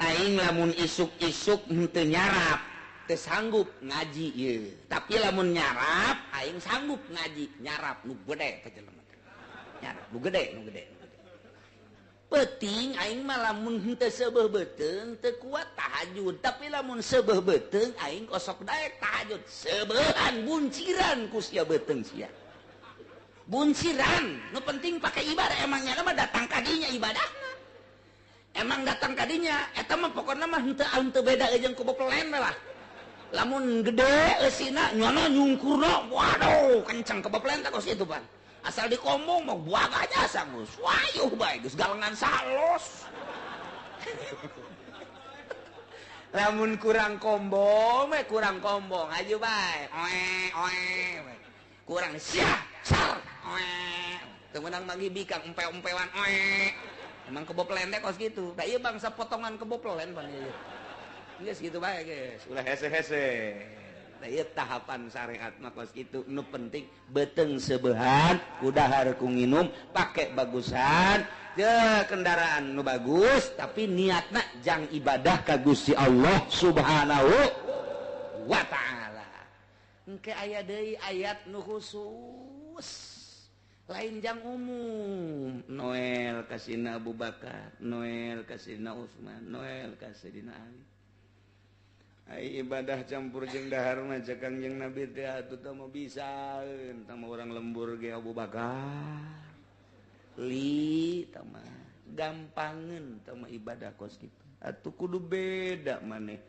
Aing lamun isuk-isuk henteu nyarap, teu sanggup ngaji ye. Tapi lamun nyarap, aing sanggup ngaji, nyarap nu gede teh jelema. Nyarap nu gede, nu gede, nu gede. Peuting aing mah lamun henteu seubeuh beuteung teu kuat tahajud, tapi lamun seubeuh beuteung aing osok daek tahajud. Seubeuhan bunciran ku sia beuteung sia. Bunciran, nu penting pakai ibadah. Emangnya mah datang kadinya ibadahna. Emang datang kadinya, eta mah pokokna mah henteu beda jeung keboplen lah. Lamun gede eusina nyono nyungkurna, waduh kenceng keboplen teh kos kitu pan. Asal dikombong mah buang aja sangus. Wayuh bae geus galengan salos. Lamun kurang kombong mah kurang kombong aju bae. Oe oe. Kurang sia sar oe. Teu meunang manggi bikang empe-empewan oe. Emang keboplen teh kos kitu. Da ieu bangsa potongan keboplen pan ieu. Geus kitu bae geus, ulah hese-hese. Da ieu tahapan syariat mah kos kitu. Nu penting beuteung seubeuhan, kudahar ku nginum, pake bagusan, je kendaraan nu bagus, tapi niatna jang ibadah ka Gusti Allah Subhanahu wa ta'ala. Engke aya deui ayat nu khusus lain jang umum. Noel kasina Abu Bakar, Noel kasina Utsman, Noel kasina Ali. Ai ibadah campur jeung dahar mah cek Kangjeng Nabi teh atuh teh mah bisaeun tah mah urang lembur ge Abu Bakar. Li tah mah gampangeun tah mah ibadah kos kitu. Atuh kudu beda maneh.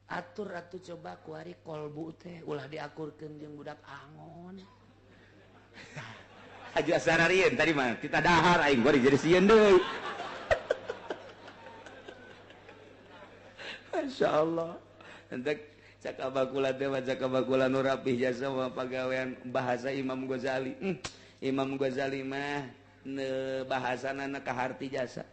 Atur atuh coba kuari kolbu teh ulah diakurkeun jeung budak angon. Haji asararieun tadi mah kita dahar aing gua jadi sieun deui. Masyaallah. Entek cak abakula teh mah cak abakula nu rapih jasa mah pagawean bahasa Imam Ghazali. Imam Ghazali mah bahasana kaharti jasa.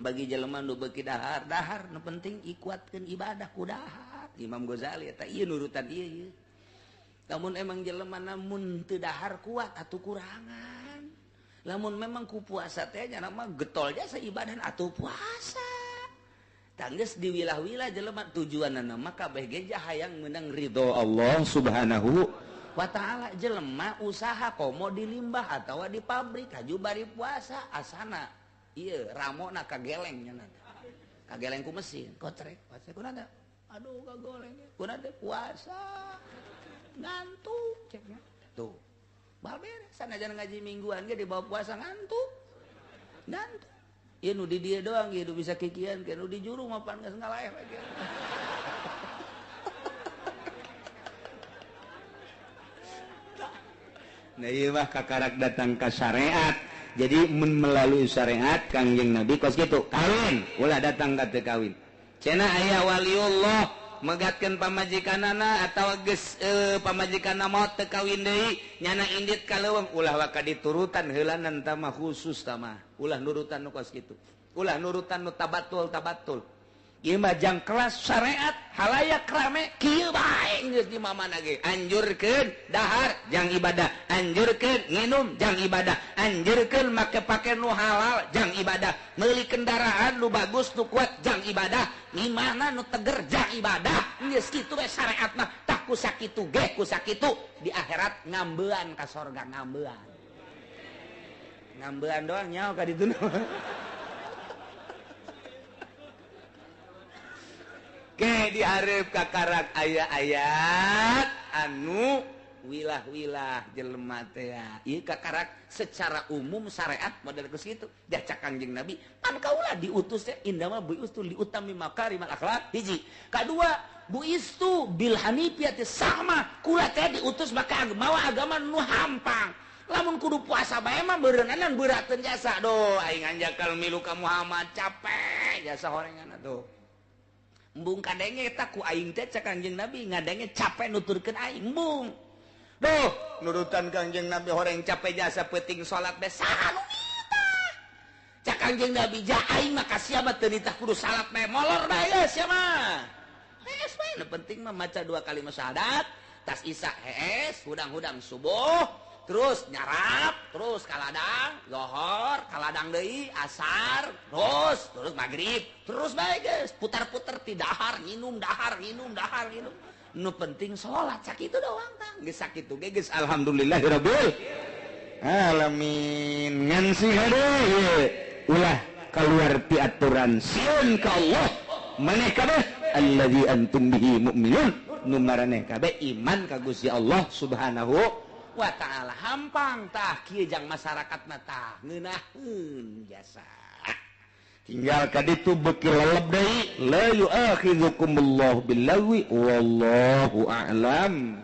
Bagi jelema nu beuki dahar, dahar nu penting ikuatkeun ibadah ku dahar. Imam Ghazali eta ieu nurutan ieu ieu. Lamun emang jelema namun teu dahar kuat atuh kurangan. Lamun memang ku puasa teh nya mah getol jasa ibadah atuh puasa. Tanggeus diwilah-wilah jelema tujuanna mah kabeh ge hayang meunang ridho Allah Subhanahu wa ta'ala. Jelema usaha komo di limbah atawa di pabrik haju bari puasa asana iya ramona kageleng nya kageleng ku mesin kotrek puasa kuna aduh kagoleng kuna teh puasa ngantuk ceknya tuh bal beres sanajan ngaji mingguan ge dibawa puasa ngantuk ngantuk ieu nu di dieu doang ieu nu bisa kikian ke nu di juru mah pan geus ngalaeh we. Nah ieu mah kakarak datang ka syariat. Jadi mun melalui syariat Kangjeng Nabi kos kitu kawin ulah datang ka teu kawin. Cenah aya waliullah megatkeun pamajikanana atawa geus pamajikanna maot teu kawin deui nyana indit ka leuweung ulah waka diturutan heulanan tah mah khusus tah mah ulah nurutan nu kos kitu. Ulah nurutan nu tabatul-tabatul. Ieu mah jang kelas syariat halayak rame kieu bae geus di mamana ge. Anjurkeun dahar jang ibadah, anjurkeun nginum jang ibadah, anjurkeun make pake nu halal jang ibadah, meuli kendaraan nu bagus nu kuat jang ibadah, ngimahna nu teger jang ibadah. Geus kitu we syariat mah tah ku sakitu ge ku sakitu di akhirat ngambean ka sorga ngambean. Ngambean doang nyaho ka ditu. Ke dihareup kakarak aya-ayat anu wilah-wilah jelema teh. Ieu kakarak secara umum syariat model geus kitu. Jacak Kangjeng Nabi pan kaula diutus teh indama buistu liutami makarimal akhlak hiji. Kadua buistu bil hanifiyati sama kula teh diutus maka mawa agama nu hampang. Lamun kudu puasa bae mah beureunanan beurateun jasa. Duh aing anjakal milu ka Muhammad capek jasa horengan atuh. Embung kadenge eta ku aing teh cak Kangjeng Nabi ngadenge capek nuturkeun aing embung. Duh, nurutan Kangjeng Nabi horeng capek jasa peuting salat bae saha nu nitah. Cak Kangjeng Nabi ja aing mah ka sia mah teu nitah kudu salat bae molor bae geus sia mah. Hees bae nu penting mah maca dua kalimat syahadat, tas isya hees, hudang-hudang subuh, terus nyarap, terus kaladang, lohor, kaladang deui, asar, terus maghrib, terus bae geus, putar-putar ti dahar, nginum, dahar, nginum, dahar, nginum. Nu penting salat sakitu doang tah. Geus sakitu ge geus alhamdulillahirabbil alamin. Ngan sih hade ulah keluar ti aturan sieun ka Allah maneh kabeh allazi antum bihi mu'minun nu maraneh kabeh iman ka Gusti Allah Subhanahu wa ta'ala. Hampang tah kieu jang masyarakat mah tah ngeunaheun jasa. Tinggal ka ditu beuki leleb deui la yu'akhidzukumullahu billawi wallahu a'lam.